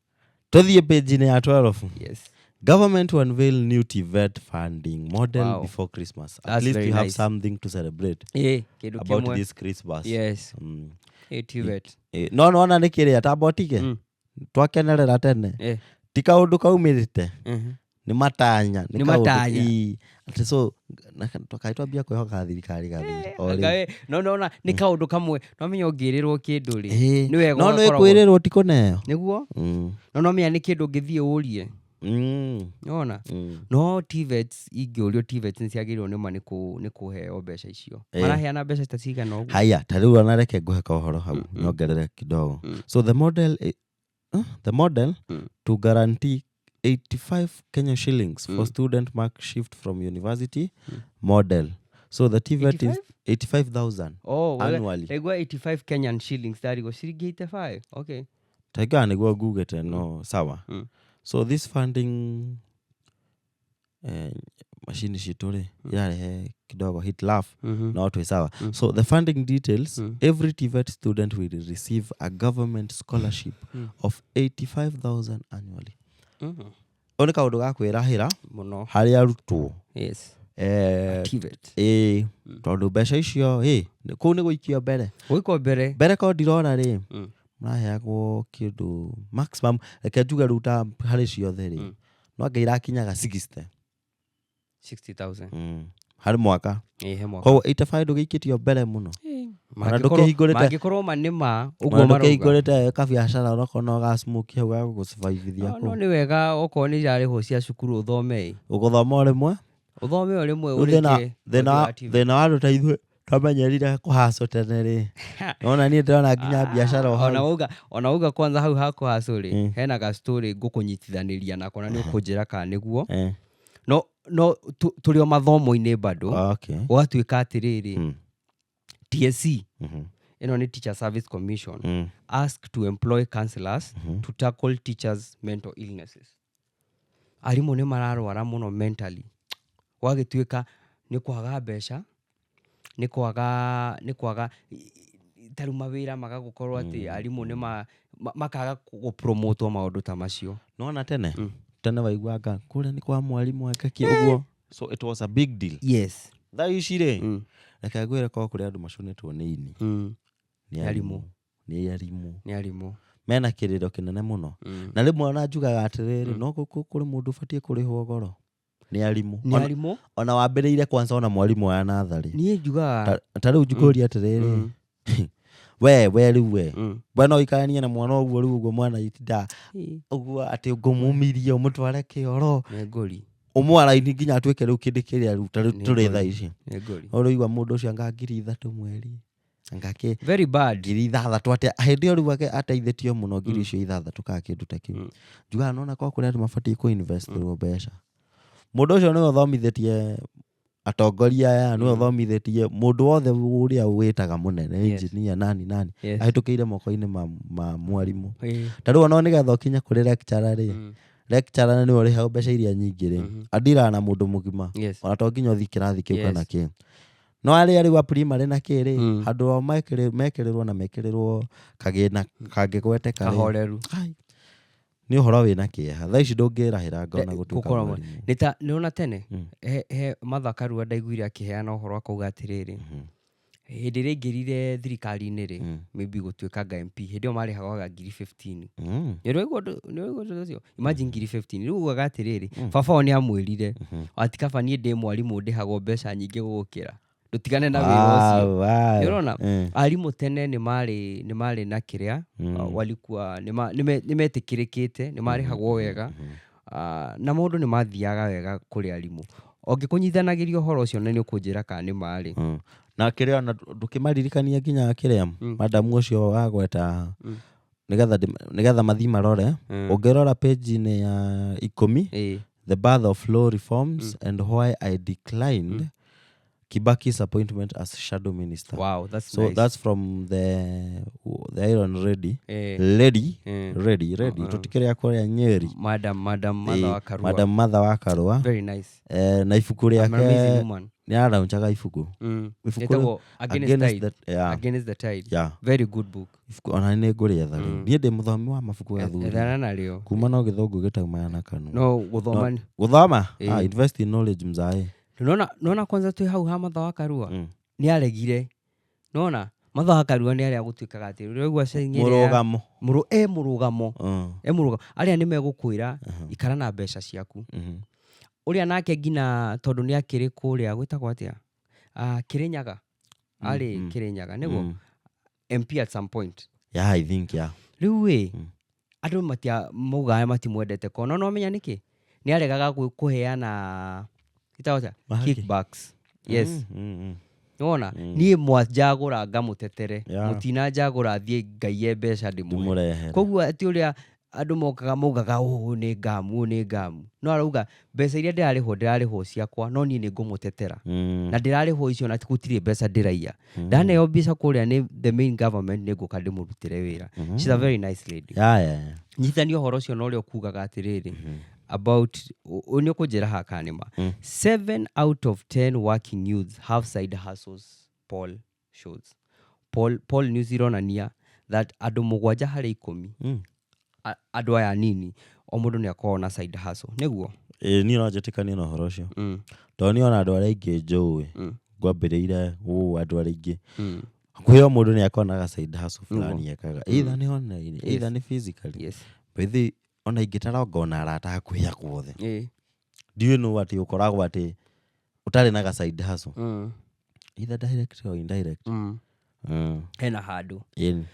tũthiĩ page-inĩ ya 12.
Yes.
Government to unveil new TVET funding model before Christmas. At
That's
least
very
we have
nice.
something to celebrate
Ĩ kĩndũ
about
kĩmwe.
this Christmas.
Yes. Ĩ TVET.
No nona nĩ kĩrĩa tambotige twakenerera tene, ti kaũndũ kaumĩrĩte, nĩ matanya.
Nĩ matanya.
Ĩ, atĩ so kaĩ twambia kwĩhoka thirikari gathira o rĩu.
No nona nĩ kaũndũ kamwe no menya ũngĩrĩrwo kĩndũ rĩ, nĩ wega
No nĩ
ũgakoragwo-
kwĩrĩrwo ti kũneo.
Nĩguo. No menya nĩ kĩndũ ũngĩthiĩ ũrie. Nona no TVETs ingĩũrio, TVETs nĩ ciagĩrĩirwo nĩma nĩ kũheo mbeca icio. Maraheana mbeca ta cigana ũguo?
Haya, ta rĩu ona reke ngũhe kohoro hau nyongerere kidogo. So the model to guarantee 85 Kenya shillings for student mark shift from university model. So the TVET is 85,000
Oh,
annually.
Ndaigua 85 Kenyan shillings, ndarigwo ciringi 85, okay.
Taiga nĩguo ngugĩte, no sawa. So this funding, macini citũ rĩ irarehe kidogo hitilafu, no twĩ sawa. So the funding details: every TVET student will receive a government scholarship of 85,000 annually. Ũyũ nĩ kaũndũ ga kwĩrahĩra
Mũno.
Harĩ arutwo.
TVET.
Ĩĩ, tondũ mbeca icio ĩ kũu nĩ gũikio mbere.
Gũikwo mbere.
Mbere ko ndirona rĩ, mũraheagwo kĩndũ maximum, reke njuge rĩu ta harĩ ciothe rĩ, no anga irakinyaga 60
60,000.
Harĩ mwaka.
Ĩ, he mwaka.
Koguo 85 ndũgĩikĩtio mbere mũno. Ona
Mangĩkorwo
ndũkĩhingũrĩte-
mangĩkorwo ma nĩ ma ũguo
Ona
marauga.
ndũkĩhingũrĩte kabiacara onokorwo no ga smoky hau ga gũgũsurvivithia
No
kũu.
nĩ wega okorwo nĩ irarĩhwo cia cukuru ũthome ĩ.
Ũgũthoma o rĩmwe.
Ũthome o rĩmwe
Rĩu thĩna
ũrĩkie
thĩna
ũthiĩ wa TVET.
Thĩna wa andũ ta ithuĩ twamenyerire kũhacwo tene rĩ, nona niĩ ndĩrona nginya biacara o
Ona
hau.
wauga kwanza hau hakũhacũ rĩ, hena ga story ngũkũnyitithanĩria nako na nĩ ũkũnjĩra kana nĩguo. No tũrĩ o mathomo-inĩ bado, gũgatuĩka atĩrĩrĩ, TSC, ĩno nĩ Teacher Service Commission, ask to employ counselors to tackle teachers' mental illnesses. Arimũ nĩ mararwara mũno mentally, gwagĩtuĩka nĩ kwaga mbeca, nĩ kwaga ta rĩu mawĩra magagũkorwo atĩ arimũ nĩ makaga gũpromotwo, maũndũ ta macio.
Nona tene tene waiguaga kũrĩa nĩ kwa mwarimũ eka ũguo, so it was a big deal. Thaa ici rĩ, reke ngwĩre, korwo kũrĩ andũ macũnĩtwo nĩ ini, nĩ
Nĩ arimũ.
arimũ, nĩ arimũ.
Nĩ arimũ.
Mena kĩrĩro kĩnene mũno. Na rĩmwe ona njugaga atĩrĩrĩ, no gũkũ kũrĩ mũndũ ũbatiĩ kũrĩhwo goro, nĩ arimũ.
Nĩ arimũ.
Ona wambĩrĩire kwanza ona mwarimũ wa natharĩ.
Niĩ njugaga
Ta rĩu njikũria atĩrĩrĩ, we rĩu we, we no ikaranie na mwana ũguo rĩu ũguo mwana itinda ũguo atĩ ngũmũmirie ũmũtware kĩoro,
Nĩ ngũri.
Ũmwaraini nginya atuĩke rĩu kĩndĩ kĩrĩa rĩu ta rĩu
Nĩ
tũrĩ
ngũri.
thaa ici.
Nĩ ngũri.
Ũrĩigua mũndũ ũcio anga 3000 mweri, anga kĩ
Very bad.
6000 atĩa, hĩndĩ ĩyo rĩu ateithĩtio mũno 60,000 kana kĩndũ ta kĩu. Njugaga nona korwo kũrĩ andũ mabatiĩ kũ-invest mbeca, mũndũ ũcio nĩwe ũthomithĩtie atongoria aya, nĩwe ũthomithĩtie mũndũ wothe ũrĩa wĩtaga mũnene, engineer, nani nani, ahĩtũkĩire moko-inĩ ma mwarimũ. Ta rĩu ona nĩgetha ũkinye kũrĩ lecturer rĩ, lecturer nĩwe ũrĩhagwo mbeca iria nyingĩ rĩ, andiraga na mũndũ mũgima. Ona to nginya ũthiĩ kĩrathi kĩu kana kĩ, no arĩa rĩu a primary na kĩ rĩ, handũ ao mekĩrĩrwo na mekĩrĩrwo kagĩna kangĩgweteka rĩ,
Kahoreru.
Ai, nĩ ũhoro wĩna kĩeha. Thaa ici ndũngĩrahĩra ngona gũtuĩka
Gũkorwo
mwarimũ.
Nĩ ta nĩona tene he Martha Karua ndaiguire akĩheana ũhoro akauga atĩrĩrĩ, Hĩndĩ ĩrĩa aingĩrire thirikari-inĩ rĩ, maybe gũtuĩkanga MP, hĩndĩ ĩyo marĩhagwaga 15,000. Nĩ ũraigua ũndũ, nĩ ũraigua ũndũ ũcio? Imagine 15,000. Rĩu ugaga atĩrĩrĩ, baba wao nĩ amwĩrire, ati kaba niĩ ndĩ mwarimũ ndĩhagwo mbeca nyingĩ gũgũkĩra. Ndũtigane na wĩra ũcio. Nĩ ũrona? Arimũ tene nĩ marĩ na kĩrĩa, walikuwa nĩ metĩkĩrĩkĩte, nĩ marĩhagwo wega. Na maũndũ nĩ mathiaga wega kũrĩ arimũ. Ongĩkũnyithanagĩria ũhoro ũcio na nĩ ũkũnjĩra kana nĩ marĩ.
Na kĩrĩa ona ndũkĩmaririkania nginya kĩrĩa madamu ũcio wagweta, nĩgetha mathiĩ marore. Ũngĩrora page-inĩ ya 10, "The Birth of Law Reforms and Why I Declined Kibaki's Appointment as Shadow Minister."
Wow, that's
So
nice.
that's from the Iron Lady. Lady, ready, ready. Tũtikĩrĩa kũrĩa Nyeri.
Madam Martha wa Karua.
Madam Martha wa Karua.
Very nice.
Na ibuku
An amazing
rĩake
woman.
Nĩ araunchaga ibuku. Ibuku
Ĩtagwo Against
Against
Tide.
the, yeah.
Against the Tide.
Yeah.
Very good book.
Ibuku ona nĩ ngũrĩetha rĩu. Niĩ ndĩ mũthomi wa mabuku, athuri.
Ethana narĩo.
Kuma no gĩthũngũ gĩtaumana na kanua.
No gũthoma
Gũthoma? Ah, invest in knowledge, mzae.
Nona kwanza twĩ hau ha Martha wa Karua, nĩ aregire. Nona Martha wa Karua nĩ arĩa gũtuĩkaga atĩ ũraigua
Mũrũgamo.
E mũrũgamo. E mũrũgamo. Arĩa nĩ megũkwĩra ikara na mbeca ciaku. Ũrĩa nake nginya tondũ nĩ akĩrĩ kũrĩa gwĩtagwo atĩa? Ah, Kirinyaga. Arĩ Kirinyaga nĩguo MP at some point.
Yeah, I think, yeah.
Rĩu ĩ, andũ matia maugaga matimwendete ko no nomenya nĩkĩ nĩ aregaga kũheana ĩtagwo atĩa?
Mahaki.
Kickbacks, yes. Nĩwona niĩ mwanjagũra ngamũtetere, mũtinanjagũra thiĩ ngaiye mbeca ndĩmũhe.
Ndĩmũrehere.
Koguo ti ũrĩa andũ mokaga maugaga ũũ nĩ ngamu, ũũ nĩ ngamu, no arauga mbeca iria ndĩrarĩhwo, ndĩrarĩhwo ciakwa, no niĩ nĩ ngũmũtetera na ndĩrarĩhwo icio na gũtirĩ mbeca ndĩraiya. Ndaneo mbeca kũrĩa nĩ the main government, nĩ ngũka ndĩmũrutĩre wĩra. She's a very nice lady. Nyitithania ũhoro ũcio na ũrĩa ũkugaga atĩrĩrĩ about nĩ ũkũnjĩra haha kana nĩ ma 7 out of 10 working youths have side hustles, poll shows. Poll news ironania that andũ 7 harĩ 10, andũ aya anini, o mũndũ nĩ akoragwo na side hustle, nĩguo?
Ĩĩ, niĩ no njĩtĩkanie na ũhoro ũcio, tondũ niĩ ona andũ arĩa aingĩ njũĩ, ngwambĩrĩire ũũ, andũ arĩa aingĩ hakuhĩ o mũndũ nĩ akoragwo na side hustle fulani ekaga, either nĩ online, either nĩ physically. By the way, ona ingĩtara ngona arata hakuhĩ akwa othe, ndiũĩ nũ atĩ ũkoragwo atĩ ũtarĩ na ga side hustle, either direct or indirect.
Hena handũ.
Ĩni.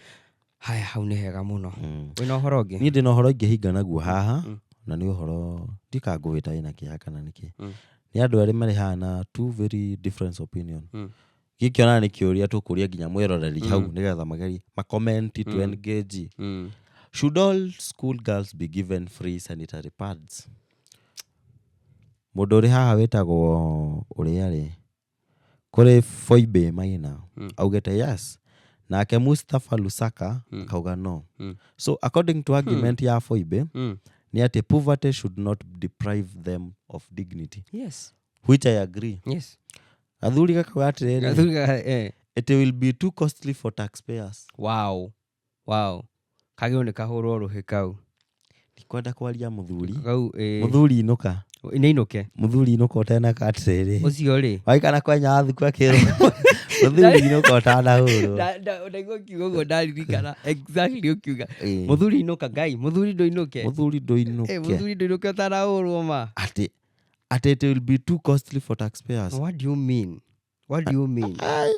Haya, hau nĩ hega mũno. Wĩna ũhoro ũngĩ?
Niĩ ndĩna ũhoro ingĩhinga naguo haha, na nĩ ũhoro ndikangũwĩta wĩna kĩeha kana nĩkĩ. Nĩ andũ erĩ marĩ haha na two very different opinion. Gĩkĩona nĩ kĩũria tũkũria nginya mwĩroreri hau nĩgetha magerie macomment to engage. Should all school girls be given free sanitary pads? Mũndũ ũrĩ haha wĩtagwo ũrĩa rĩ kũrĩ Foibe Maina augĩte yes, nake Mustafa Lusaka akauga no. So according to argument ya Foibe nĩ atĩ poverty should not deprive them of dignity, which I agree. Athuri gakauga atĩrĩrĩ, it will be too costly for taxpayers.
Wow, kagĩrĩirwo nĩ kahũrwo rũhĩ kau.
Ndikwenda kwaria mũthuri.
Kau ĩ.
Mũthuri inũka.
Nĩ inũke.
Mũthuri inũka ũtena atĩrĩrĩ.
Ũcio rĩ,
waikara kwenya thuku akĩrwo mũthuri inũka ũtanahũrwo.
Ndaigua ũkiuga ũguo ndaririkana exactly ũkiuga mũthuri inũka, ngai, mũthuri ndũinũke.
Mũthuri ndũinũke.
Mũthuri ndũinũke ũtanahũrwo ma.
Atĩ it will be too costly for taxpayers.
What do you mean? What do you mean?
Ai.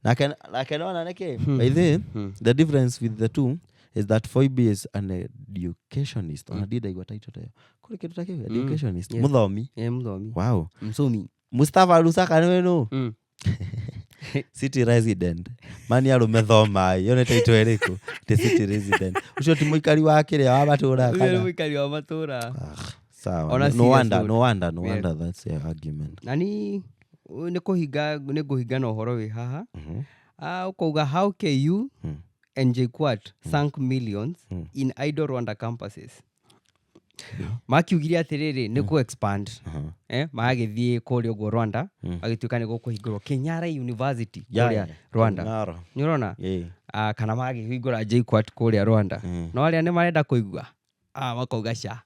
Nake nona nĩkĩ, by the way, the difference with the two is that Phoebe is an educationist. Ona ndiĩ ndaigua title ta ĩyo, kũrĩ kĩndũ ta kĩu, educationist?
Yes.
Mũthomi.
Mũthomi.
Wow.
Msomi.
Mustafa Lusaka nĩwe nũ? City resident mani arũme thomai, ĩyo nĩ title ĩrĩkũ, the city resident? Ũcio ti mũikari wa kĩrĩa wa matũra?
Ũcio nĩ
Kana
mũikari wa matũra.
Ah, sawa.
On a
No
serious
wonder,
note.
no wonder, no wonder that's your argument.
Na ni nĩ kũhinga, nĩ ngũhinga na ũhoro wĩ haha. Ah, ũkauga how KU and JKUAT sank millions in idle Rwanda campuses. Makiugire atĩrĩrĩ nĩ kũ expand, magagĩthiĩ kũrĩa ũguo Rwanda, agĩtuĩka nĩ gũkũhingũrwo Kenyatta University kũrĩa Rwanda.
Ng'aro.
Nĩ ũrona?
Ĩĩ.
Ah, kana magakĩhingũra JKUAT kũrĩa Rwanda. No arĩa nĩ marenda kũigua, ah, makauga ca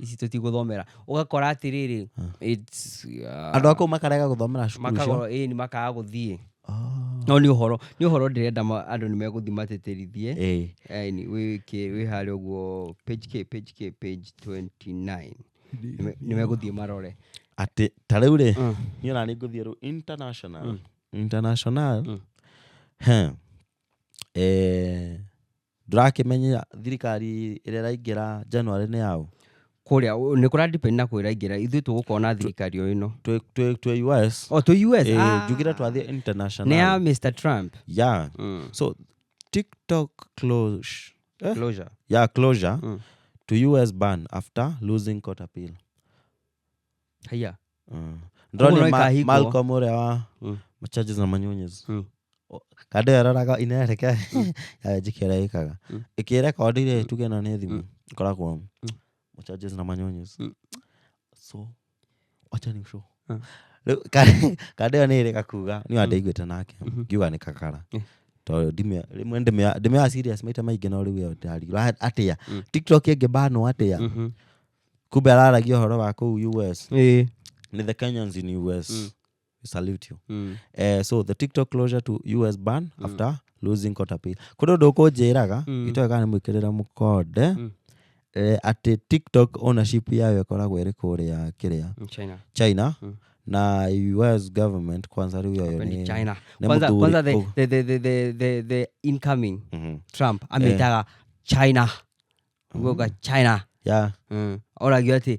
ici tũtigũthomera. Ũgakora atĩrĩrĩ, it's
Andũ a kũu makarega gũthomera cukuru icio.
Makagora ĩĩ, nĩ makaga gũthiĩ.
Ah.
No nĩ ũhoro ndĩrenda andũ nĩ megũthiĩ matĩtĩrithie. Ĩni, wĩ harĩa ũguo page 29. Nĩ megũthiĩ marore.
Atĩ ta rĩu rĩ, niĩ ona nĩ ngũthiĩ rĩu international. International. He. Ndũrakĩmenya thirikari ĩrĩa ĩraingĩra January nĩ yaũ?
Kũrĩa nĩ kũra depend na kwĩra ingĩra ithuĩ tũgũkorwo na thirikari o ĩno.
Twĩ US.
O twĩ US.
Ah. Njugire twathiĩ international.
Nĩ ya Mr Trump.
Yeah. So TikTok close, eh?
Closure.
Yeah, closure to US ban after losing court appeal.
Haya.
Ndĩronire
Koguo no ĩkahingwo.
Malcolm ũrĩa wa Machurches na Manyunyes. Kandũ yaroraga inereke yawe njĩke ũrĩa ĩkaga ĩkĩrekondi rĩ, tuge ĩno nĩ thimũ ĩkoragwo Machurches na Manyunyes. So wacha ni show. Rĩu kandũ ĩyo nĩ ĩrĩka kuga niĩ wandaiguĩte nake ngiuga nĩ kakara, tondũ rĩmwe ndĩmĩoya serious maita maingĩ, no rĩu ĩyo ndĩrarigirwo atĩa TikTok ĩngĩbanwo atĩa. Kumbe araragia ũhoro wa kũu US. Nĩ the Kenyans in US, we salute you. So the TikTok closure to US ban after losing court appeal, kũrĩ ũndũ ũkũnjĩraga itoĩ kana nĩ mwĩkĩrĩre mũkonde, atĩ TikTok ownership yayo ĩkoragwo ĩrĩ kũrĩa kĩrĩa
China.
China. Na US government kwanza rĩu yoyo
Hapendi
nĩ
China.
Nĩ
Kwanza
mũthuri
kwanza the incoming Trump ametaga China. Ugoga China. Oragio atĩ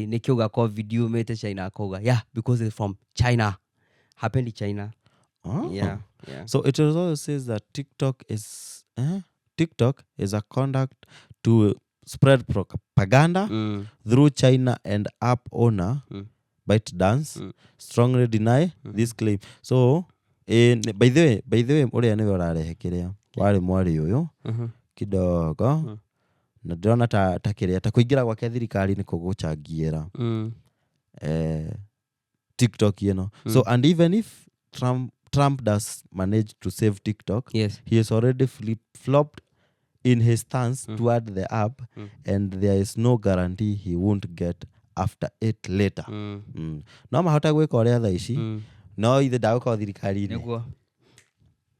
nĩ kĩuga COVID yumĩte China, akauga yeah, because it's from China. Hapendi China.
Oh.
Yeah.
So it also says that TikTok is a conduct to spread propaganda through China, and app owner ByteDance strongly deny this claim. So by the way ũrĩa nĩwe ũrarehe kĩrĩa warĩ mwarĩ ũyũ kidogo, na ndĩrona ta kĩrĩa ta kũingĩra gwake thirikari nĩ kũgũchangiĩra TikTok ĩno. So and even if Trump does manage to save TikTok, he has already flip flopped in his stance toward the app, and there is no guarantee he won't get after it later. No mahota gwĩka ũrĩa thaa ici, no ithe ndagũkorwo thirikari-inĩ.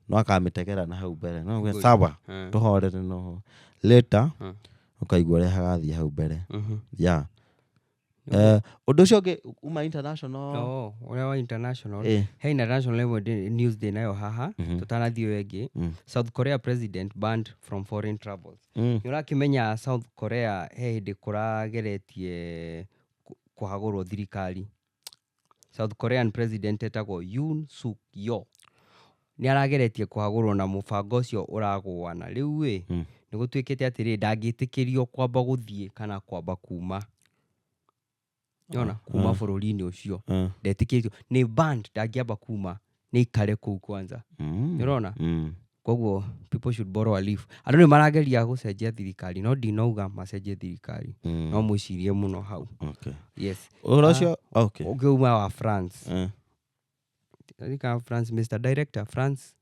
No akamĩtegera na hau mbere no
Good.
sawa, tũhorere, no later ũkaigua ũrĩa hagathiĩ hau mbere. Yeah. Ũndũ ũcio ũngĩ uma international.
Oh, ũrĩa wa international. He international level news ndĩ nayo haha tũtanathiĩ ũyũ ĩngĩ. South Korea president banned from foreign travels. Nĩ ũrakĩmenya South Korea he hĩndĩ kũrageretie kũhagũrwo thirikari. South Korean president etagwo Yoon Suk Yeol nĩ arageretie kũhagũrwo na mũbango ũcio ũragũana rĩu ĩ, nĩ gũtuĩkĩte atĩrĩ, ndangĩtĩkĩrio kwamba gũthiĩ kana kwamba kuma yona kuma bũrũri-inĩ ũcio. Ndetĩkĩtio, nĩ banned, ndangĩamba kuma, nĩ ikare kũu kwanza. Nĩũrona? Koguo people should borrow a leaf. Andũ nĩ marageria gũcenjia thirikari, no ndinauga macenjie thirikari, no mwĩcirie mũno hau. Yes.
Ũhoro ũcio, okay.
Ũngĩ uma wa France. Ririkana France, Mr Director, France.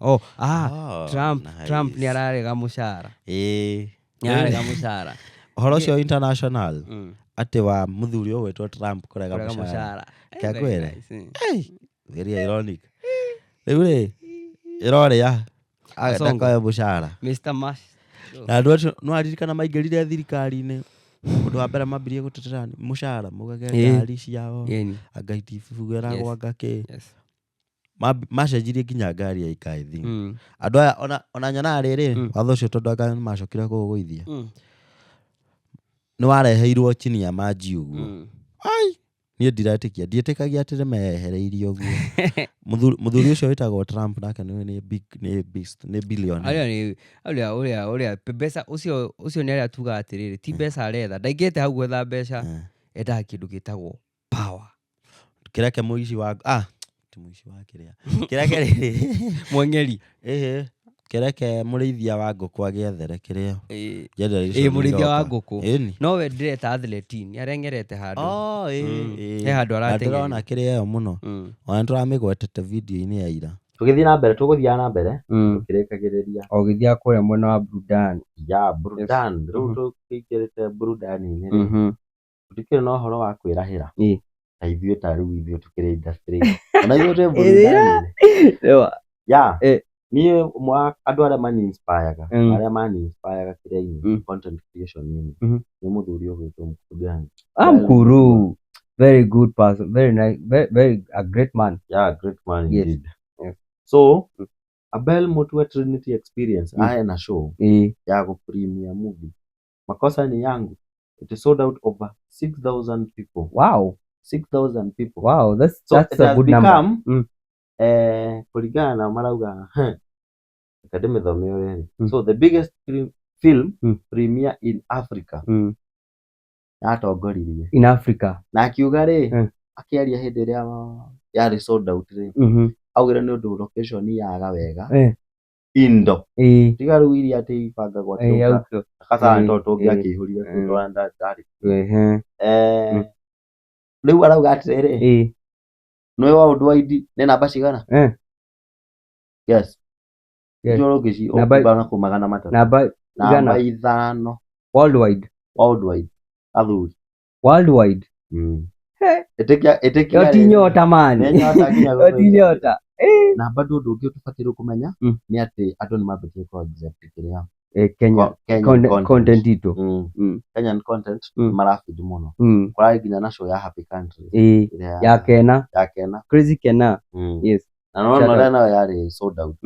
Oh, ah,
Oh,
Trump.
nice.
Trump nĩ ararega mũcara. Nĩ ararega mũcara.
Ũhoro ũcio international, atĩ wa mũthuri ũyũ wĩtwo Trump kũrega
kũrega
mũcara.
Mũcara.
Kĩa
Very
ngwĩre?
nice.
Hey, very ironic. Rĩu rĩ ĩrorĩa
Kasongo.
ndakoe mũcara.
Mr Mash.
Na andũ acio no aririkana maingĩrire thirikari-inĩ, ũndũ wa mbere mambirie gũtetera nĩ mũcara, maugage ngari ciao anga itibugeragwo, anga kĩ. Macenjirie nginya ngari ya ikaithi. Andũ aya ona nyonaga rĩrĩ watho ũcio, tondũ anga nĩ macokire kũũgũithia, nĩ wareheirwo chini ya maji ũguo. Ai, niĩ ndiretĩkia, ndiĩtĩkagia atĩ nĩ mehereirie ũguo. Mũthuri ũcio wĩtagwo Trump nake nĩ big, nĩ beast, nĩ billionaire.
Arĩa nĩ ũrĩa mbeca ũcio nĩ arĩa tugaga atĩrĩrĩ, ti mbeca aretha, ndaingĩte hau gwetha mbeca, endaga kĩndũ gĩtagwo power.
Kĩreke mũici wa, ah, ti mũici wa kĩrĩa, kĩreke rĩrĩ
Mweng'eri.
Ĩhĩ, kĩreke mũrĩithia wa ngũkũ agĩethere kĩrĩa generation
Ĩ, mũrĩithia wa
iroka.
ngũkũ.
Ĩni.
No we ndĩreta athlete, nĩ arengerete handũ.
Oh, ĩ, ĩ.
He handũ
Na
arateng'erire.
ndĩrona kĩrĩa ĩyo mũno. Ona nĩtũramĩgwetete video-inĩ ya ira. Tũgĩthiĩ na mbere, tũgũthiaga na mbere tũkĩrĩkagĩrĩria.
O gĩthiaga kũrĩa mwena wa burudani.
Ya burudani rĩu, tũkĩingĩrĩte burudani-inĩ rĩ, tũtikĩrĩ na ũhoro wa kwĩrahĩra. Ta ithuĩ ta rĩu ithuĩ tũkĩrĩ industry ona ithuĩ twĩ burudani-inĩ.
Nĩma.
Yeah.
Eh.
Niĩ ũmwe wa andũ arĩa mani inspireaga, arĩa mani inspireaga kĩrĩa-inĩ, content creation-inĩ, nĩ mũthuri ũgwĩtwo Mkurugenzi.
Ah, Mkuru. Very good person. Very nice. Very, very a great man.
Yeah, great man indeed. So Abel Mutua Trinity Experience ahe na show ya gũ premiere movie Makosa ni Yangu. It sold out over 6000 people. 6000 people.
Wow, that's
So
that's
it
a
has
good number.
become, kũringana na marauga, reke ndĩmĩthome ũrĩa ĩrĩ. So the biggest film premiere in Africa yatongoririe
In Africa.
Na akiuga rĩ, akĩaria hĩndĩ ĩrĩa yarĩ sold out rĩ, augire nĩ ũndũ location yaga wega, indo tiga rĩu iria atĩ ibangagwo atĩ
Auto.
Kasarani tondũ tũngĩakĩihũrire kũu ndarĩ. Rĩu arauga atĩrĩrĩ, nĩwe worldwide nĩ namba cigana? Yes.
Yes.
Nĩ ũngĩci
Namba-
ũkiuga na kũu 300.
Namba
Namba
igana.
5.
Worldwide.
Worldwide athuri.
Worldwide. He.
Ĩtĩkia ĩtĩkia.
Yo ti nyota man.
Nĩ nyota nginya
Yo ti nyota.
Na bado ũndũ ũngĩ tũbataire kũmenya nĩ atĩ andũ nĩ mambĩtie kũ accept kĩrĩa
Kenya
Kenyan
content,
content.
Content itũ.
Kenyan content marafeed mũno. Kũrarĩ nginya na show ya Happy Country ĩrĩa
Ya Kena.
Ya Kena.
Crazy Kena. Yes.
Na no
Shout out.
ũrĩa nayo yarĩ sold out.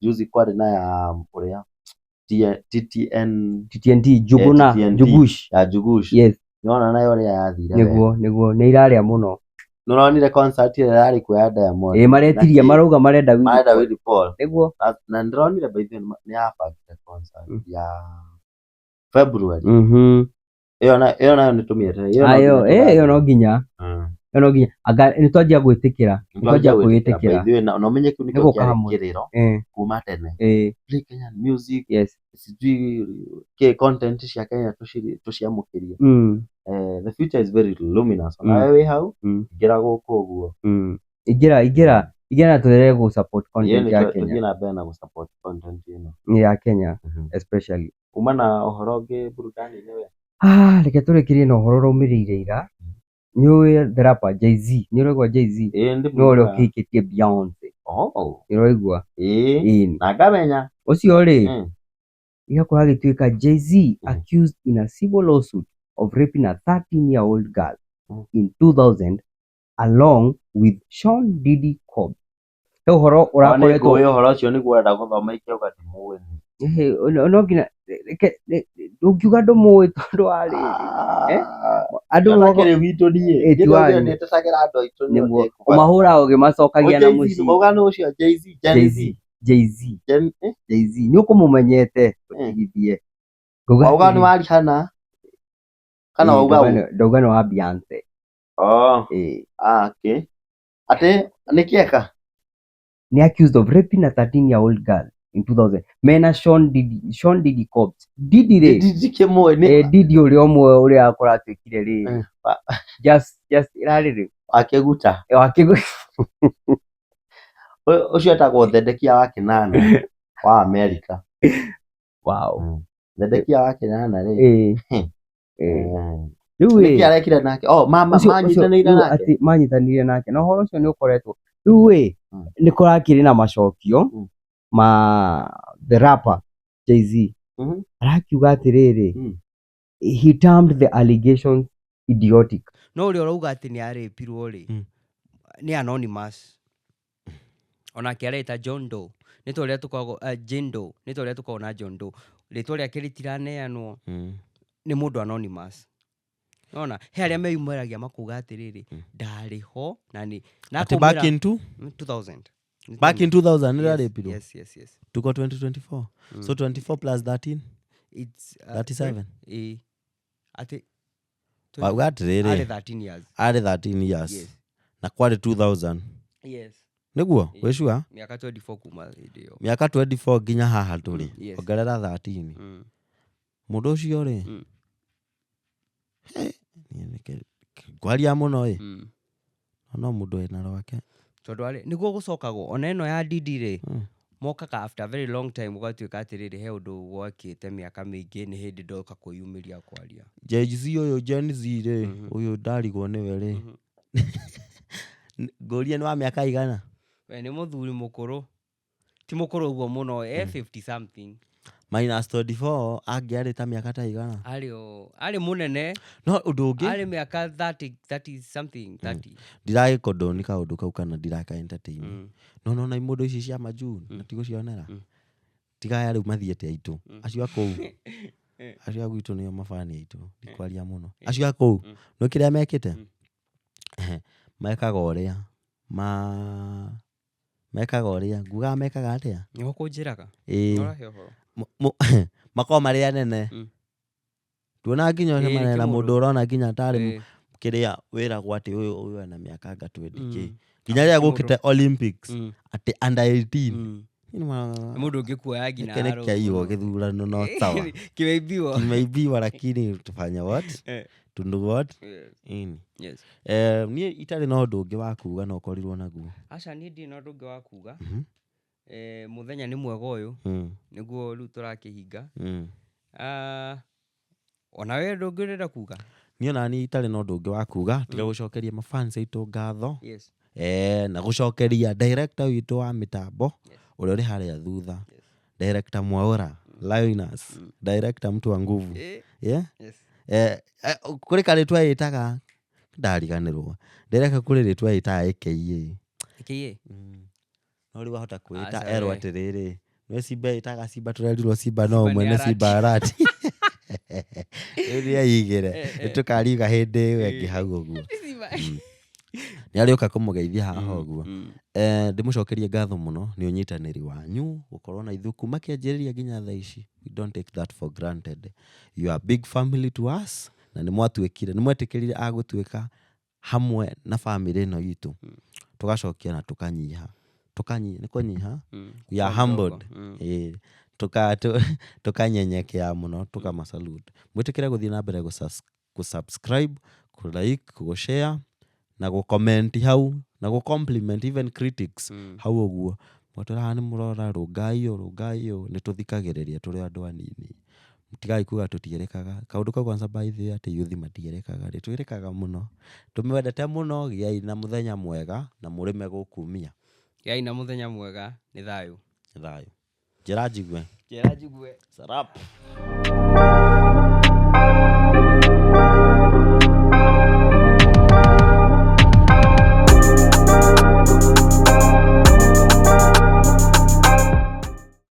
Juzi kwarĩ na ya ũrĩa TTN.
TTNT Juguna.
TTNT.
Jugush.
Ya Jugush.
Yes.
Nĩwona nayo ũrĩa yathire wega.
Nĩguo nĩ irarĩa mũno.
Nĩũronire concert ĩrĩa yarĩ kuo ya Diamond?
Maretirie
Na kĩ-
marauga marenda Willy
marenda
Paul.
Willy Paul.
Nĩguo.
Na ndĩronire by the way nĩ yabangire concert ya February. Ĩyo nayo nĩ tũmĩetereire. Ĩyo no
Ayo,
nginya
ĩyo
tũgathiĩ.
no nginya. Ĩyo no nginya. Anga nĩ twanjia gwĩtĩkĩra. Nĩ twanjia
Nĩtwanjia
kwĩĩtĩkĩra.
By the way, na ũmenye kĩu nĩkĩo
Nĩgũka
kĩarĩ
hamwe.
kĩrĩro kuma tene. Play Kenyan music, sijui kĩ content cia Kenya tũciamũkĩrie. The future is very luminous. Onawe wĩ hau, ingĩra gũkũ ũguo.
Ingĩra ingĩra ingĩra na tũendelee gũ support
Ĩĩ,
content ya
nĩkĩo
Kenya.
tũthiĩ na mbere na gũ-support content ĩno.
Ya Kenya especially.
Kuma na ũhoro ũngĩ burudani-inĩ we.
Ah, reke tũrĩkĩrie na ũhoro ũraumĩrĩire ira. Nĩ ũĩ the rapper Jay-Z, nĩ ũraigua Jay-Z?
Ĩĩ,
Nĩ ũrĩa
ndĩmũiguaga.
ũkĩhikĩtie Beyonce.
Oh.
Nĩ ũraigua?
Ĩĩ.
Ĩĩ.
Na ngamenya.
Ũcio rĩ, igakorwo agĩtuĩka Jay-Z accused in a civil lawsuit of raping a 13-year-old girl in 2000 along with Sean Diddy Combs. He ũhoro ũrakoretwo
Nĩ ũhoro ũcio nĩguo ũrenda gũthoma ikĩauga ndimũĩ.
Ehe, no nginya reke ndũngiuga ndũmũĩ tondũ wa rĩrĩ, eh? Andũ
Ndakĩrĩ witũ niĩ.
Ĩ, ti wanyu.
Nĩtetagĩra andũ aitũ nĩo
Nĩguo
ndĩkũbata.
ũmahũraga ũgĩmacokagia na
Jay-Z,
mũciĩ.
wauga nũ ũcio Jay-Z, Gen
Jay-Z,
Z.
Jay-Z,
Gen, eh?
Jay-Z nĩ ũkũmũmenyete ũtigithie. Ngauga
Wauga nĩ
atĩrĩ,
wa Rihanna kana
ĩ,
wauga
ndauga
ũ?
ndauga nĩ wa Beyonce.
Oh,
Ĩ.
ah, okay. Atĩ nĩ kĩeka?
Nĩ accused of raping a 13-year-old girl in 2000 mena Sean Diddy, Sean Diddy Combs. Diddy rĩ,
Ndikĩmũĩ nĩ
Diddy ũrĩa ũmwe ũrĩa kũratuĩkire rĩ, just ĩrarĩ rĩ
Wakĩguta.
Wakĩgu
Ũcio etagwo Thedekia wa Kĩnana wa Amerika. Thedekia wa Kĩnana rĩ.
Rĩu
Nĩkĩ
ĩ
arekire nake? Oh,
ũcio ũcio
manyitanĩire
rĩu
nake.
atĩ manyitanĩire nake na ũhoro ũcio nĩ ũkoretwo rĩu ĩ nĩ kũrakĩrĩ na macokio ma the rapper Jay-Z. Arakiuga atĩrĩrĩ, he termed the allegations idiotic. No ũrĩa ũrauga atĩ nĩ arĩpirwo rĩ, nĩ anonymous, onake areta John Doe, nĩ ta ũrĩa tũkoragwo Jane Doe, nĩ ta ũrĩa tũkoragwo na John Doe, rĩtwa rĩake rĩtiraneanwo, nĩ mũndũ anonymous. Nona he arĩa meyumĩragia makuga atĩrĩrĩ, ndarĩ ho na nĩ na
Atĩ back in two?
2000.
Back in 2000 nĩ
Yes,
rarĩpirwo?
Yes.
Tuko 2024. So 24 plus 13?
It's
37.
Ĩ, atĩ
Wauga atĩrĩrĩ,
arĩ 13 years.
Arĩ 13 years.
Yes.
Na kwarĩ 2000.
Yes.
Nĩguo?
Ĩ.
Wĩ sure?
Mĩaka 24 kuma hĩndĩ ĩyo.
Mĩaka 24 nginya haha tũrĩ.
Yes.
Ongerera 13. Mũndũ ũcio rĩ, he, niĩ ngwaria mũno ĩ. No mũndũ wĩna rwake.
Tondũ arĩ nĩguo gũcokagwo ona ĩno ya Diddy rĩ, mokaga after a very long time, ũgatuĩka atĩrĩrĩ, he ũndũ gwakĩte mĩaka mĩingĩ, nĩ hĩndĩ ndoka kwĩyumĩria kwaria.
Jay-Z ũyũ, Gen Z rĩ, ũyũ ndarigwo nĩwe rĩ. Ngũrie nĩ wa mĩaka igana?
We nĩ mũthuri mũkũrũ, ti mũkũrũ ũguo mũno, e 50 something.
Minus 24 angĩarĩ ta mĩaka ta igana?
Arĩ o arĩ mũnene.
No ũndũ ũngĩ,
arĩ mĩaka 30, 30 something, 30.
Ndiragĩkondoni kaũndũ kau kana ndiraka entertain, no nona imũndũ ici cia majuu na tigũcionera tigaya rĩu mathiĩte aitũ acio a kũu, acio a gwitũ nĩo mabani aitũ, ndikwaria mũno, acio a kũu nĩ kĩrĩa mekĩte. Ehe, mekaga ũrĩa ma mekaga ũrĩa ngugaga mekaga atĩa.
Nĩho kũnjĩraga.
Ĩĩ.
Ũrahe ũhoro.
Makoragwo marĩ anene. Tuona nginya
Ĩĩ,
ũcemania na
nĩkĩo
mũndũ ũrona nginya tarĩ kĩrĩa wĩragwo atĩ ũyũ ena mĩaka anga 20 k, nginya rĩrĩa
Mũndũ-
gũkĩte Olympics atĩ under 18.
Nĩ mũndũ ũngĩkuoya nginya
Gĩkĩ nĩ
harũ
kĩaiywo
ũguo.
gĩthurano no sawa.
Kimeibiwa.
Kimeibiwa, lakini tufanye what? To do what? Ini. Eh, niĩ itarĩ na ũndũ ũngĩ wa kuga no ũkorirwo naguo.
Aca, niĩ ndirĩ na ũndũ ũngĩ wa kuga. Mũthenya nĩ mwega ũyũ, nĩguo rĩu tũrakĩhinga. Ah, ona we ũndũ ũngĩ ũrenda kuga?
Niĩ ona niĩ itarĩ na ũndũ ũngĩ wa kuga tiga gũcokeria mafans aitũ ngatho, na gũcokeria director witũ wa mĩtambo ũrĩa ũrĩ harĩa thutha, Director Mwaura Linus, director mtu wa nguvu. Yeah?
Yes.
Kũrĩ karĩtwa ĩtaga ndariganĩrwo ndereka kũrĩ rĩtwa ĩtaga AKA.
AKA?
No rĩu wahota kwĩta
Aca
erwo
we.
atĩrĩrĩ, nĩ Simba ĩtaga Simba, tũrerirwo Simba no
Simba nĩ
ũmwe nĩ
Arati.
Simba Arati. Rĩu nĩ aigĩre nĩtũkariuga hĩndĩ ĩyo ĩngĩ hau ũguo.
Simba.
Nĩ arĩũka kũmũgeithia haha ũguo. Ndĩmũcokerie ngatho mũno nĩ ũnyitanĩri wanyu gũkorwo na ithuĩ kuma kĩanjĩrĩria nginya thaa ici. We don't take that for granted. You are big family to us na nĩ mwatuĩkire, nĩ mwetĩkĩrire a gũtuĩka hamwe na family ĩno itũ, tũgacokia na tũkanyiha, tũkanyiha nĩ kũnyiha. We are humbled. Ĩĩ, tũkanyenyekea mũno, tũkamasalute. Mwĩtĩkĩre gũthiĩ na mbere gũ-subscribe, kũ-like, gũ-share na gũ-comment hau na gũ-compliment, even critics hau ũguo mwatwĩra haha nĩ mũrora rũngai ũũ, rũngai ũũ, nĩ tũthikagĩrĩria tũrĩ andũ anini. Tigai kuga tũtiĩrĩkaga kaũndũ kau kwanza, by the way, atĩ youth matiĩrĩkaga, nĩ twĩrĩkaga mũno, tũmwendete mũno. Gĩai na mũthenya mwega na mũrĩme gũkumia.
Gĩai na mũthenya mwega, nĩ thayũ.
Thayũ. Njĩra njigue.
Njĩra njigue.
Sarap.